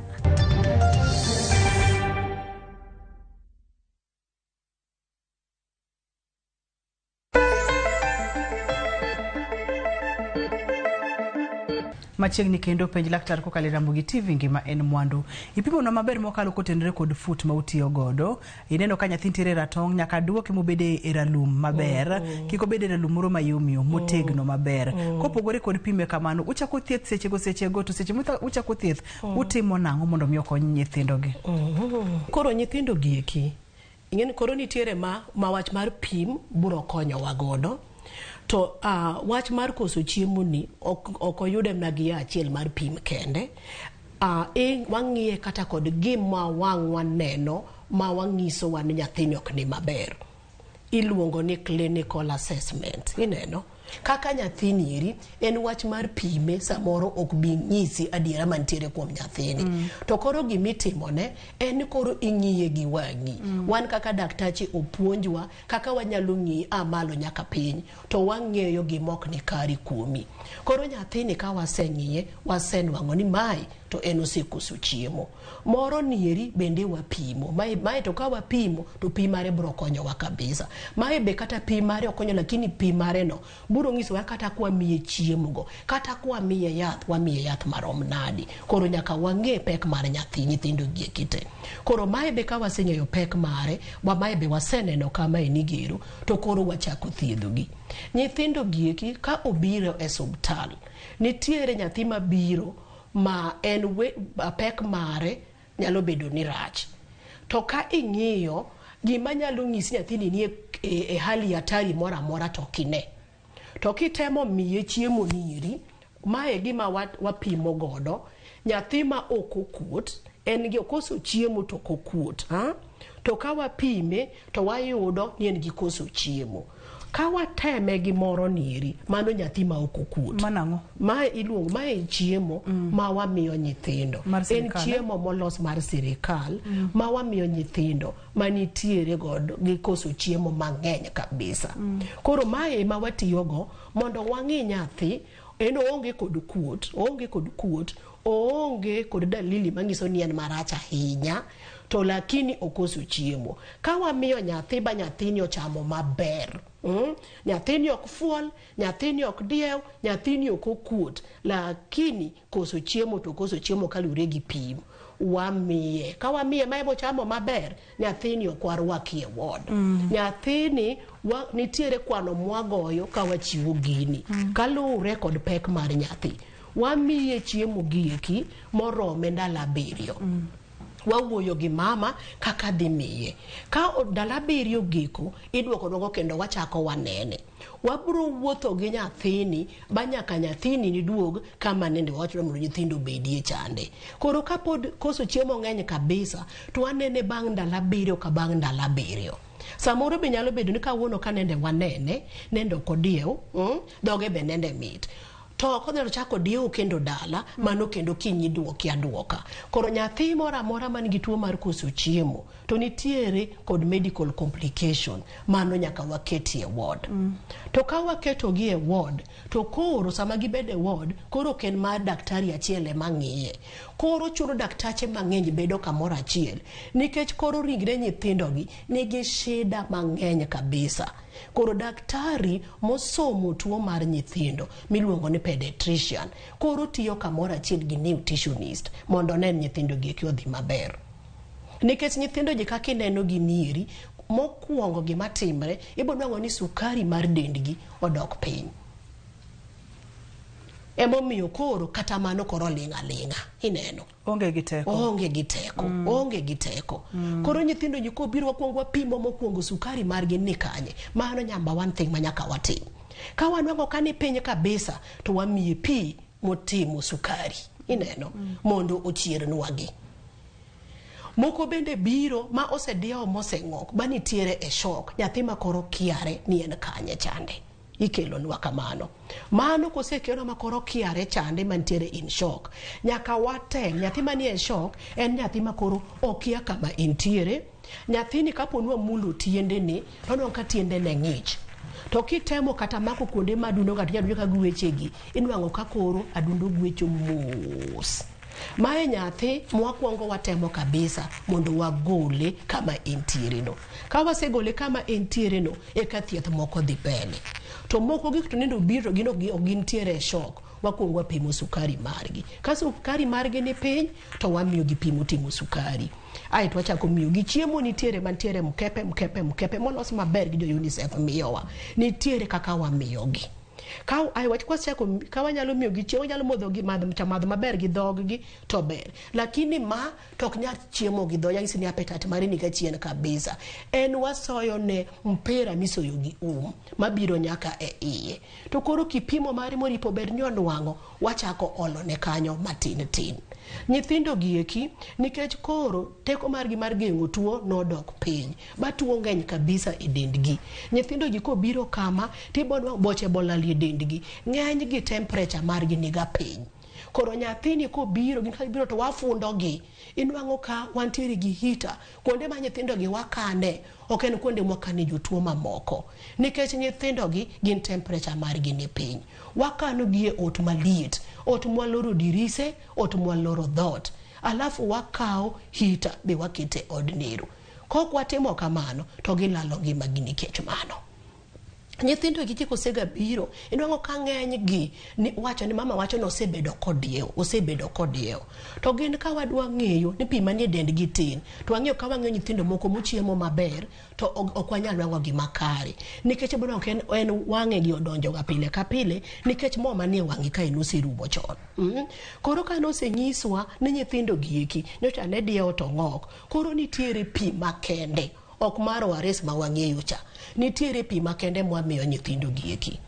Machiegni kendo penj laktar kokalo e Ramogi TV ngima en mwandu. Ipimonwa maber mokalo kotenore kod fut ma utiyo godo. Ineno ka nyathi nitiere e ratong' nyaka duoke mobede e ralum maber. Kik obed e ralum moro mayomyom motegno maber. Kopogore kod pime kamano, uchako thieth sechego sechego to seche muchako thieth utimo nang'o mondo mi okony nyithindogi? Koro nyithindo gieki, ing'eni koro nitiere ma wach mar pim biro konyowa godo. To wach mar koso chiemo ni ok oyude mana gi achiel mar pim kende. Wang'iye kata kod gima wang'wa neno ma wang'isowa ni nyathini ok ni maber. Iluongo ni clinical assessment. Ineno? Kaka nyathini eri en wach mar pime samoro ok bi nyisi adiera mantiere kuom nyathini. To koro gimitimone en koro ing'iye gi wang'i. Wan kaka daktache opuonjwa kaka wanyalo ng'iyi a malo nyaka piny to wang'eyo gima ok ni kare kuomi. Koro nyathini ka waseng'iye wasenwang'o ni mae to en osekoso chiemo. Moro nieri bende wapimo. Mae to ka wapimo to pi mare biro konyowa kabisa. Mae be kata pi mare ok konyo lakini pi mare no biro nyisowa kata kwamiye chiemo go, kata kwamiye yath, wamiye yath marom nadi. Koro nyaka wang'e pek mar nyathi, nyithindo gi kite. Koro mae be ka waseng'eyo pek mare, mae be waseneno kama en igero, to koro wachako thiedhogi. Nyithindo gieki ka obiro e osiptal, nitiere nyathi mabiro ma en pek mare nyalo bedo ni rach. To ka ing'iyo gima nyalo nyisi nyathini ni e hali hatari moro amora to ok ine. To kitemo miye chiemo nieri, mae gima wapimo godo, nyathi ma ok okuot, en gi okoso chiemo to ok okuot. To ka wapime to wayudo ni en gi koso chiemo. Ka wateme gi moro nieri, mano nyathi ma ok okuot. Manang'o? Mae iluongo, mae chiemo ma wamiyo nyithindo. En chiemo molos mar sirikal ma wamiyo nyithindo manitiere godo gi koso chiemo mang'eny kabisa. Koro mae ema watiyogo mondo wang'i nyathi en oonge kod kuot, oonge kod kuot, oonge kod dalili manyiso ni en marach ahinya, to lakini okoso chiemo. Ka wamiyo nyathi ba nyathini ochamo maber, nyathini ok fuol, nyathini ok diew, nyathini ok okuot, lakini koso chiemo to koso chiemo kaluwore gi pim. Wamiye. Ka wamiye mae bochamo maber, nyathini ok warwaki e ward. Nyathini nitiere kwano mwagoyo ka wachiwo gini. Kaluwore kod pek mar nyathi. Wamiye chiemo gieki morome ndalo 7. Wawuoyo gi mama kaka dhi miye. Ka ndalo 7 giko, idwoko dwoko kendo wachako wanene. Wabro wuotho gi nyathini ba nyaka nyathini ni duog kama nende wawacho mondo nyithindo obedie chande. Koro kapod koso chiemo ng'eny kabisa, to wanene bang' ndalo 7 ka bang' ndalo 7. Samoro be nyalo bedo ni kawuono ka nende wanene, nende ok odiew, dhoge be nende mit. To kodhi chako diewo kendo dala, mano kendo kiny iduoki aduoka. Koro nyathi moro amora man gi tuo mar koso chiemo, to nitiere kod medical complication, mano nyaka waketi e ward. To ka waketogi e ward, to koro sama gibedo e ward, koro ok en mar daktari achiel ema ng'iye. Koro chuno daktache mang'eny bedo kamoro achiel, nikech koro ringre nyithindogi nigi shida mang'eny kabisa. Koro daktari mosomo tuo mar nyithindo miluongo ni pediatrician koro tiyo kamoro achiel gi nutritionist mondo onen nyithindo gi eki odhi maber. Nikech nyithindo ji kaka ineno gi nieri, mokwongo gima timre, ibiro nwang'o ni sukari mar dendgi odok piny. Emomiyo koro kata mano koro ling' aling'a, ineno. Onge gi teko. Onge gi teko, onge gi teko. Koro nyithindo ji kobiro wakwongo wapimo mokwongo sukari margi ni kanye. Mano number one thing ma nyaka watim. Ka wanwang'o ka ni piny kabisa, to wamiye pi motimo sukari, ineno, mondo ochiernwagi. Moko bende biro ma osediewo moseng'ok, ba nitiere e shock, nyathi ma koro kiare ni en kanye chande. Ikelonwa kamano. Mano kosekelwa ma koro kiare chande mantiere in shock. Nyaka watem, nyathi manie e shock en nyathi ma koro okia kama entiere. Nyathini kapo ni wamulo tiendene, to onwang'o ka tiendene ng'ich. To kitemo kata mako kuonde ma adundo kata adundo ka gwechegi, inwang'o ka koro adundo gwecho mos. Mae nyathi mwakwongo watemo kabisa mondo wagole kama entiere no. Ka wasegole kama entiere no, eka thieth moko dhi mbele. To moko gik to nendo biro gin ok gintiere e shock, wakwongo wapimo sukari margi. Ka sukari margi ni piny, to wamiyo gi pi motimo sukari. Aeto wachako miyo gi chiemo nitiere mantiere mkepe, mkepe, mkepe molos maber gi jo UNICEF miyowa. Nitiere kaka wamiyogi. Ka ai wach kwasechako ka wanyalo miyo gi chiemo, wanyalo modho gi madh cha madh maber gi dhog gi to ber. Lakini ma to ok nyal chiemo gi dhoge, nyisi ni appetite mare ni ka chien kabisa. En wasoyo ne mpira misoyo gi um mabiro nyaka e iye. To koro kipimo mare moripo bed ni onwang'o, wachako olo ne kanyo matin tin. Nyithindo gi eki, nikech koro teko margi mar geng'o tuo nodok piny, ba tuo ng'eny kabisa e dendgi. Nyithindo gi kobiro kama, tibonwang'o boche bolal e dendgi, ng'eny gi temperature margi niga piny. Koro nyathini kobiro, gin ka gibiro to wafundo gi. Inwang'o ka wantiere gi heater, kuonde ma nyithindo gi wakane, ok en kuonde mwakane jotuo mamoko. Nikech nyithindo gi gin temperature margi ni piny. Wakano gi e ot maliet, ot mwaloro dirise, ot mwaloro dhoot. Alafu wakawo heater be wakete e odnero. Kok watimo kamano, to gilalo ngimagi nikech mano. Nyithindo gi kosega biro, inwang'o ka ng'eny gi ni wacho ni mama wacho ni osebedo kodiewo, osebedo kodiewo. To gin ka wadwa ng'eyo ni pi manie dendgi tin, to wang'eyo ka wang'iyo nyithindo moko mochiemo maber, to ok wanyal nwang'o gima kare. Nikech ibiro nwang'o ka en wang'e gi odonjo ga pile ka pile, nikech mo manie wang'e kae noserumo chon. Koro ka nosenyiswa ni nyithindo gi eki, nyocha ne diewo to ng'ok, koro nitiere pi makende, ok mar ORS ma wang'eyo cha. Nitiere pi makende mwamiyo nyithindo gi eki.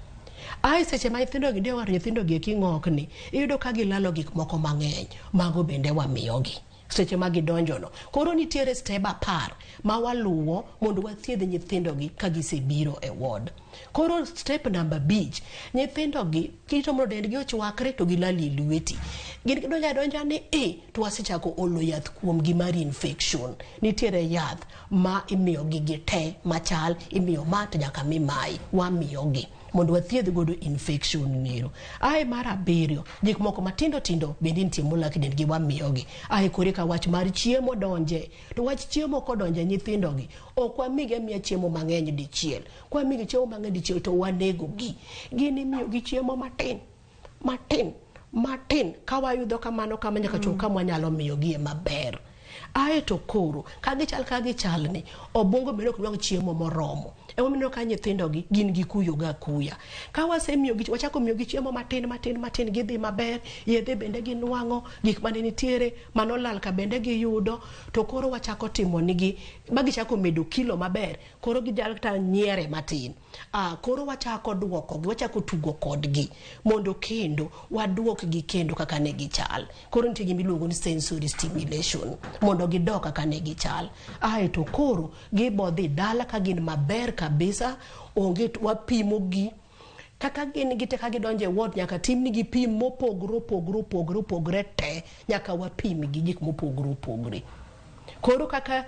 Ae seche ma nyithindo gi diewo to nyithindo gi eki ng'okni, iyudo ka gilalo gik moko mang'eny, mago bende wamiyogi seche ma gidonjo no. Koro nitiere step 10 ma waluwo mondo wathiedh nyithindo gi ka gisebiro e ward. Koro step namba 5, nyithindo gi kirito mondo dendgi ochwakre to gilali e lweti. Gin gidonjo adonja ni e, to wasechako olo yath kuomgi mar infection. Nitiere yath ma imiyogi gi te machal, imiyo ma to nyaka mi mae, wamiyogi mondo wathiedh godo infection nero. Ae mar 7, gik moko matindo tindo bende nitie molak e dendgi wamiyogi. Ae kore ka wach mar chiemo donje, to wach chiemo kodonje nyithindogi, ok wamigi amiya chiemo mang'eny dichiel. Kwamigi chiemo mang'eny dichiel to wanegogi. Gin imiyogi chiemo matin, matin, matin. Ka wayudo kamano kama nyaka chop kama wanyalo miyogie maber. Ae to koro, ka gichal ka gichal ni, obwongo bende ok nwang' chiemo moromo. Emomiyo ineno ka nyithindogi gin gi kuyo ga kuya. Ka wasemiyogi, wachako miyogi chiemo matin matin matin, gidhi maber, yedhe bende ginwang'o, gik mane nitiere manolal ka bende giyudo, to koro wachako timonigi, ma gichako medo kilo maber, koro ginyalo kata nyiere matin. Koro wachako duokogi, wachako tugo kodgi, mondo kendo waduokgi kendo kaka ne gichal. Koro nitie gima iluongo ni sensory stimulation, mondo gidog kaka ne gichal. Aeto koro gibo dhi dala ka gin maber kabisa, onge wapimogi kaka gin gite ka gidonjo e ward nyaka timnigi pim mopogore opogore opogore opogore te, nyaka wapimgi gik mopogore opogore. Koro kaka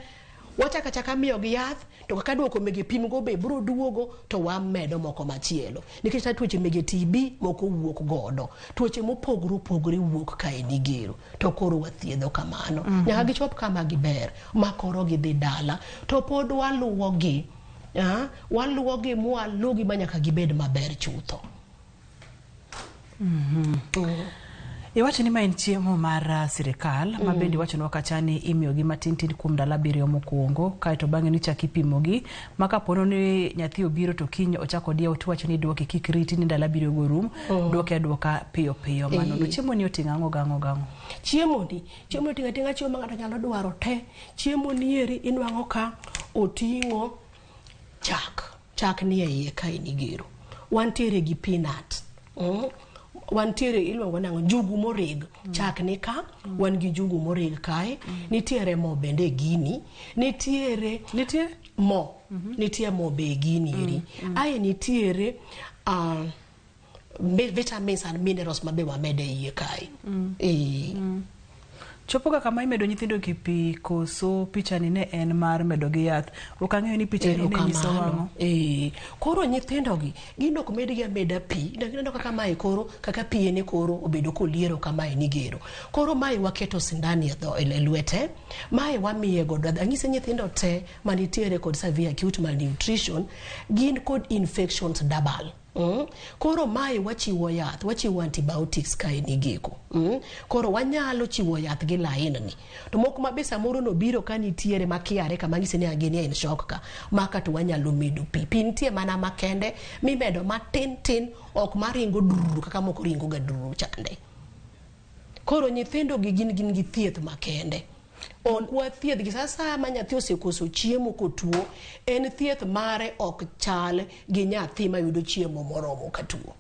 wachako achaka miyogi yath, to kaka duoko mege pim go be biro duogo, to wamedo moko machielo. Nikech kata tuoche mege TB moko wuok godo, tuoche mopogore opogore wuok kae nigero, to koro wathiedho kamano. Nyaka gichop kama giber, ma koro gidhi dala, to pod waluwogi. Waluwogi mwalugi ma nyaka gibed maber chutho. Iwacho ni ma en chiemo mar sirikal, ma bende iwachonwa kacha ni imiyogi matin tin kuom ndalo 7 mokwongo, kaeto bang'e nichako ipimogi, ma kapo ni nyathi obiro to kiny ochako diewo tiwacho ni duoke kik riti ni ndalo 7 go rum, duoke aduoka piyo piyo. Mano no chiemo ni oting'o ang'o gang'o gang'o? Chiemo ni oting'o ating'a chiemo ma ng'ato nyalo dwaro te. Chiemo ni eri inwang'o ka oting'o chak, chak ni e iye kae nigero. Wantiere gi peanut. Wantiere iluongo nang'o, njugu moreg. Chak ni ka, wan gi njugu moreg kae. Nitiere mo bende e gini. Nitiere Nitie? mo. Nitie mo be e gini eri. Ae nitiere vitamins and minerals ma be wamede iye kae. Chopo ga kama imedo nyithindo gi pi, koso pichani ne en mar medo gi yath. Ok ang'eyo ni pichani ne nyiso wang'o. Koro nyithindogi gin ok medgi ameda pi. Ineno kaka mae koro, kaka pi ene koro obedo koliero kamae nigero. Koro mae waketo sindan e dho, e lwete. Mae wamiye godo. Anyise nyithindo te manitiere kod severe acute malnutrition gin kod infections double. Koro mae wachiwo yath, wachiwo antibiotics kae nigeko. Koro wanyalo chiwo yath gi lain ni. To moko ma be samoro no biro ka nitiere makiare kama ng'ise ni gini en shock ka, maka to wanyalo medo pi. Pi nitie mana makende mimedo matin tin, ok maringo druru kaka moko ringo ga druru chande. Koro nyithindo gi gin gi thieth makende. Ok wathiedhgi sa ma nyathi osekoso chiemo kotuo, en thieth mare ok chal gi nyathi mayudo chiemo moromo ka tuo.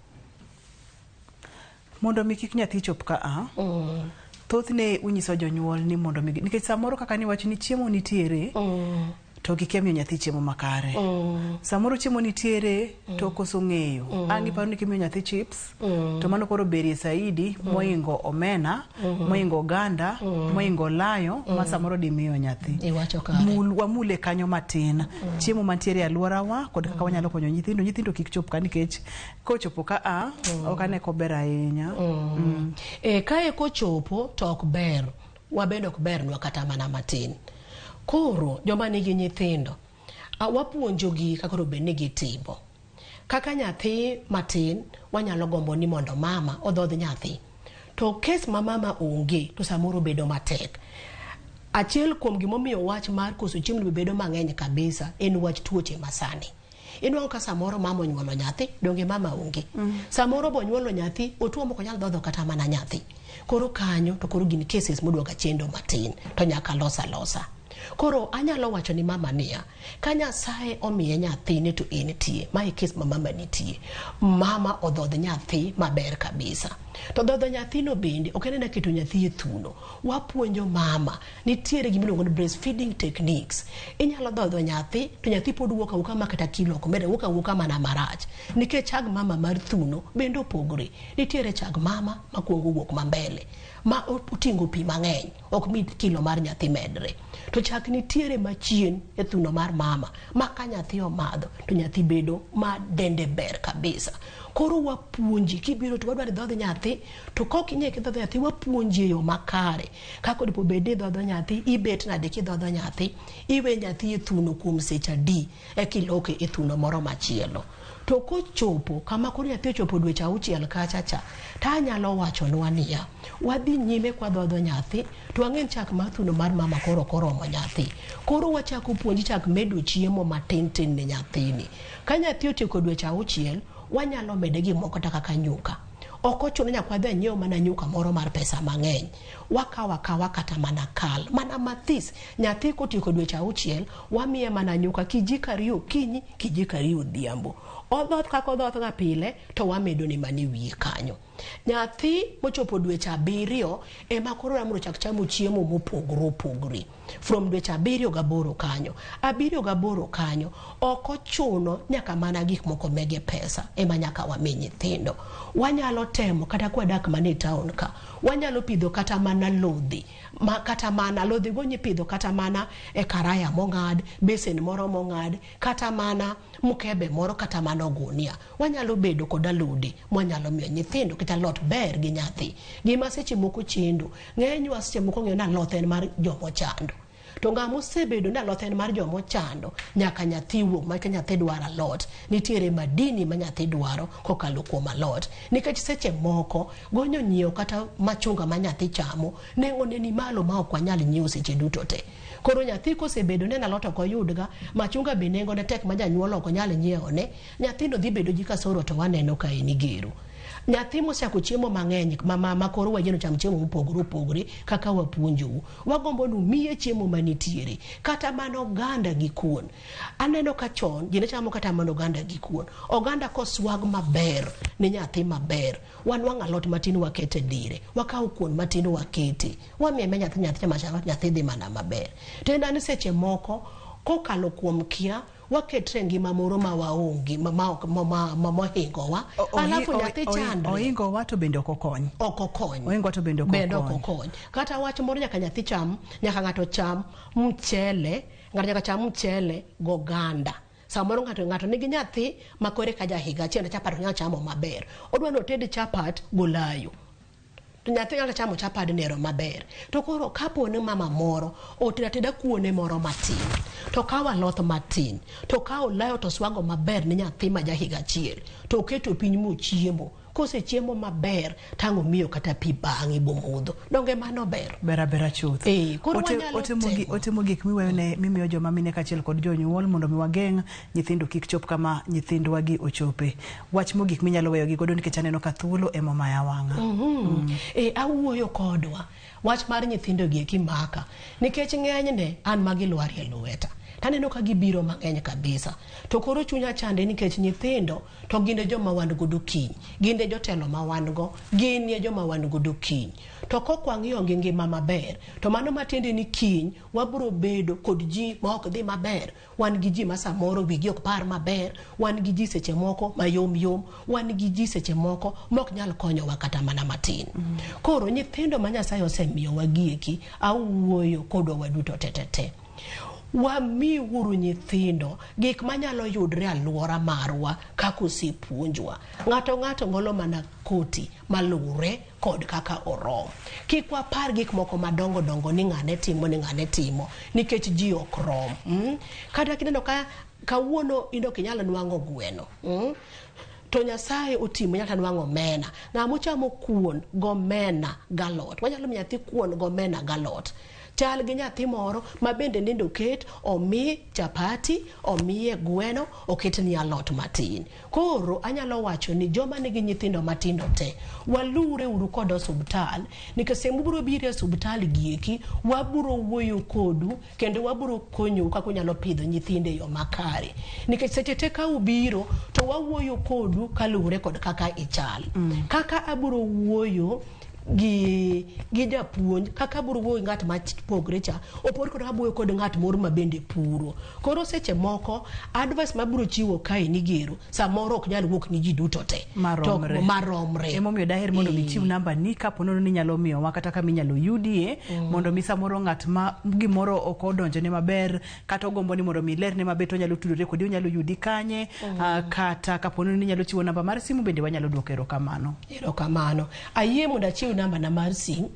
Mondo mi kik nyathi chop ka a, thothne unyiso jonyuol ni mondo mi, nikech samoro kaka niwacho ni chiemo nitiere, to gikia miyo nyathi chiemo makare. Samoro chiemo nitiere to koso ng'eyo. Ang' iparo ni kimiyo nyathi chips, to mano koro berie saidi, moingo omena, moingo oganda, moingo olayo, ma samoro dimiyo nyathi. Iwacho kare. Wamule kanyo matin. Chiemo mantiere e alworawa kod kaka wanyalo konyo nyithindo, nyithindo kik chop ka nikech kochopo ka a, ok ane kober ahinya. Kae kochopo to ok ber, wabende ok bernwa kata mana matin. Koro joma nigi nyithindo, wapuonjogi kaka onego bed ni gitimo. Kaka nyathi matin, wanyalo gombo ni mondo mama odhodh nyathi. To kes ma mama onge, to samoro bedo matek. Achiel kuom gimomiyo wach mar koso chiemo bedo mang'eny kabisa en wach tuoche masani. Inwang'o ka samoro mama onyuolo nyathi, donge mama onge. Samoro bo onyuolo nyathi, otuo mok onyal dhodho kata mana nyathi. Koro kanyo to koro gin cases moduogo chendo matin, to nyaka losa losa. Koro anyalo wacho ni mama niya, ka Nyasaye omiye nyathine to en tie, mae case ma mama nitie. Mama odhodh nyathi maber kabisa. To dhodho nyathino bende ok en keto nyathi e thuno. Wapuonjo mama, nitiere gima iluongo ni breastfeeding techniques. Inyalo dhodho nyathi to nyathi pod wuok awuoka ma kata kilo ok mede, wuok awuoka mana marach. Nikech chag mama mar thuno bende opogore. Nitiere chag mama makuongo wuok ma mbele, ma oting'o pi mang'eny, ok mi kilo mar nyathi medre. To chak nitiere machien e thuno mar mama, ma ka nyathi omadho to nyathi bedo ma dende ber kabisa. Koro wapuonji kibiro to wadwa ni idhodh nyathi, to kok ing'e kidhodho nyathi wapuonji e yo makare. Kaka onego bed ni idhodho nyathi, ibet nade kidhodho nyathi, iwe nyathi e thuno kuom seche adi eka iloke e thuno moro machielo. To kochopo kama koro nyathi ochopo dweche auchiel kacha cha, to anyalo wachonwa niya, wadhi nyime kwadhodho nyathi, to wang'e ni chak mar thuno mar mama koro ok oromo nyathi. Koro wachako puonji chak medo chiemo matin tin ne nyathini. Ka nyathi otieko dweche auchiel, wanyalo mede gimoko kata kaka nyuka. Ok ochuno nyaka wadhi anyiew mana nyuka moro mar pesa mang'eny. Wakawo akawa kata mana kal, mana mathis. Nyathi kotieko dweche auchiel, wamiye mana nyuka kijiko ariyo okinyi, kijiko ariyo odhiambo. Odhoth kaka odhoth ga pile, to wamedo ne mana e wiye kanyo. Nyathi mochopo dweche abiriyo ema koro mondo ochak chamo chiemo mopogore opogore. From dweche abiriyo gaboro kanyo. Abiriyo gaboro kanyo, ok ochuno nyaka mana gik moko mege pesa ema nyaka wami nyithindo. Wanyalo temo kata kwadak mana e town ka, wanyalo pidho kata mana lodhi, ma kata mana lodhi go nyipidho kata mana e karaya mong'ad, besen moro mong'ad, kata mana mkebe moro, kata mana ogunia. Wanyalo bedo kod alode mwanyalo miyo nyithindo, kata alot ber gi nyathi. Gima seche moko chendo, ng'enywa seche moko ng'eyo ni alot en mar jomochando. To ng'ama osebedo ni alot en mar jomochando, nyaka nyathi wuog, ma ka nyathi dwaro alot, nitiere madini ma nyathi dwaro kokalo kuom alot. Nikech seche moko, gonyo nyiewo kata machunga ma nyathi chamo, nengo ne ni malo ma ok wanyal nyiewo seche duto te. Koro nyathi kosebedo ni en alot ok oyudga, machunga be nengo ne tek ma janyuol ok onyal nyiewo ne, nyathino dhi bedo gi kasoro to waneno ka en gero. Nyathi mosechako chiemo mang'eny ma koro wayieno cham chiemo mopogore opogore kaka wapuonjou. Wagombo ni umiye chiemo manitiere, kata mana oganda gi kuon. Aneno ka chon ji ne chamo kata mana oganda gi kuon. Oganda koswag maber ne nyathi maber, wanwang'o alot matin wakete dire, wakawo kuon matin wakete, wamiye nyathi, nyathi chamo achama, nyathi dhi mana maber. To en ni seche moko kokalo kuom kia waketre e ngima moro ma waonge ma mohingowa, alafu nyathi chandre. Ohingowa to bende ok okony. Ok okony. Ohingowa to bende ok Bende ok okony. Kata wach moro nyaka nyathi cham, nyaka ng'ato cham mchele, ng'ato nyaka cham mchele goganda. Samoro ng'ato nigi nyathi ma kore ka ja higa achiel chapat ok nyal chamo maber. Odwa ni oted chapat golayo. To nyathi nyalo chamo chapat nero maber. To koro kapo ni mama moro otedo ateda kuone moro matin, to kawo alot matin, to kawo olayo to swago maber ne nyathi ma ja higa achiel, to oketo piny mochiemo. Kosechiemo maber, tang' omiyo kata pi bang'e bomodho. Donge mano ber? Ber abera chuth. Koro wanyalo temo. Ote mogik miweyo ne mimiyo joma mine kaachiel kod jonyuol mondo mi wageng' nyithindo kik chop kama nyithindwa gi ochope. Wach mogik minyalo weyo gi godo nikech aneno ka thuolo ema omaya wang'a. Awuoyo kodwa wach mar nyithindo gi eki maka nikech ng'enyne an magilwarie lweta. Taneno ka gibiro mang'eny kabisa. To koro chunya chande nikech nyithindo to gin e joma wan godo kiny, gin e jotelo ma wan go, gin e joma wan godo kiny. To kok wang'iyo gi ngima maber, to mano matiende ni kiny wabiro bedo kod ji ma ok dhi maber. Wan gi ji ma samoro wigi ok par maber, wan gi ji seche moko mayom yom, wan gi ji seche moko ma ok nyal konyowa kata mana matin. Koro nyithindo ma Nyasaye osemiyowa gieki, awuoyo kodwa waduto te. Wamiuru nyithindo gik manyalo yudre alwora marwa kaka osepuonjwa. Ng'ato ng'olo mana koti malure kod kaka orom. Kik wapar gik moko madongo dongo ni ng'ane timo ni ng'ane timo nikech ji ok rom. Kata kineno ka kawuono in ok inyal nwang'o gweno. To Nyasaye otimo nyaka nwang'o omena. Ng'ama ochamo kuon gomena galot. Wanyalo miyo nyathi kuon gomena galot. Chal gi nyathi moro ma bende nindo oket, omi chapati, omiye gweno, oketni alot matin. Koro anyalo wacho ni joma nigi nyithindo matindo te, walure uru kod osuptal, nikech sama ubiro biro e osuptal gieki, wabiro wuoyo kodu kendo wabiro konyou kaka unyalo pidho nyithindo e yo makare. Nikech seche te ka ubiro to wawuoyo kodu kaluwore kod kaka ichal. Kaka abiro wuoyo gi gi japuonj kaka abiro wuoyo gi ng'at ma pogre cha opogre kod kaka abiro wuoyo kod ng'at moro ma bende puro koro seche moko advice mabiro chiwo kae ni gero samoro ok nyal wuok ni ji duto te Maromre. To- maromre Emomiyo daher mondo mi ichiw namba ni kapo nono ni inyalo miyowa kata kama inyalo yudie mondo mi samoro ng'at ma gimoro ok odonjone maber kata ogombo ni mondo mi ilerne maber to onyalo tudore kodi onyalo yudi kanye kata kapo nono ni inyalo chiwo namba mar simu bende wanyalo duoko erokamano. Erokamano. Ayie mondo achiw namba na mar sim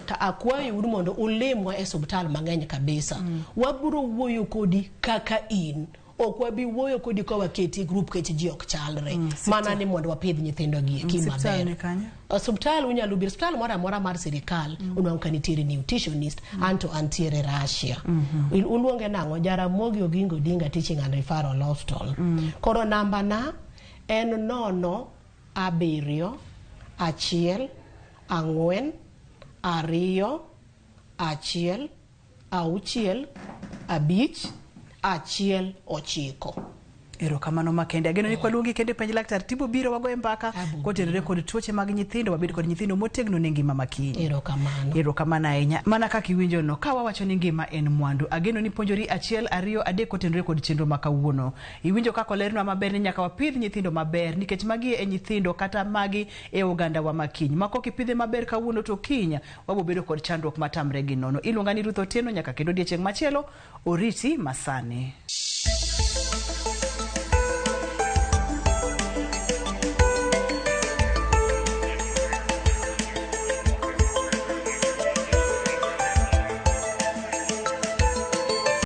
to akwayou mondo ulimwa e osiptal mang'eny kabisa. Wabiro wuoyo kodi kaka in. Ok wabi wuoyo kodi ka waketi e group kech ji ok chalre. Mana ni mondo wapidh nyithindo gi eki Osiptal maber. ni kanye? Osiptal unyalo biro, osiptal moro amora mar sirikal unwang'o ka nitiere nutritionist anto antiere Russia. Uluonge nang'o? Jaramogi Oginga Odinga Teaching and Referral Hospital. Koro namba na en 0 7 1 4 2 1 6 5 1 9. Erokamano makende. Ageno ni kwaluongi kendo e penj laktar Tibo biro wagoye mbaka kotenore kod tuoche mag nyithindo wabed kod nyithindo motegno ne ngima makiny. Erokamano. Erokamano ahinya. Mana kaka iwinjo no, ka wawacho ni ngima en mwandu, ageno ni puonjori 1 2 3 kotenore kod chenro ma kawuono. Iwinjo kaka olernwa maber ni nyaka wapidh nyithindo maber nikech magi e nyithindo kata magi e oganda wa makiny. Ma kok ipidhe maber kawuono to kiny wabo bedo kod chandruok matamre gi nono. Iluonga ni Ruth Otieno nyaka kendo odiechieng' machielo oriti masani.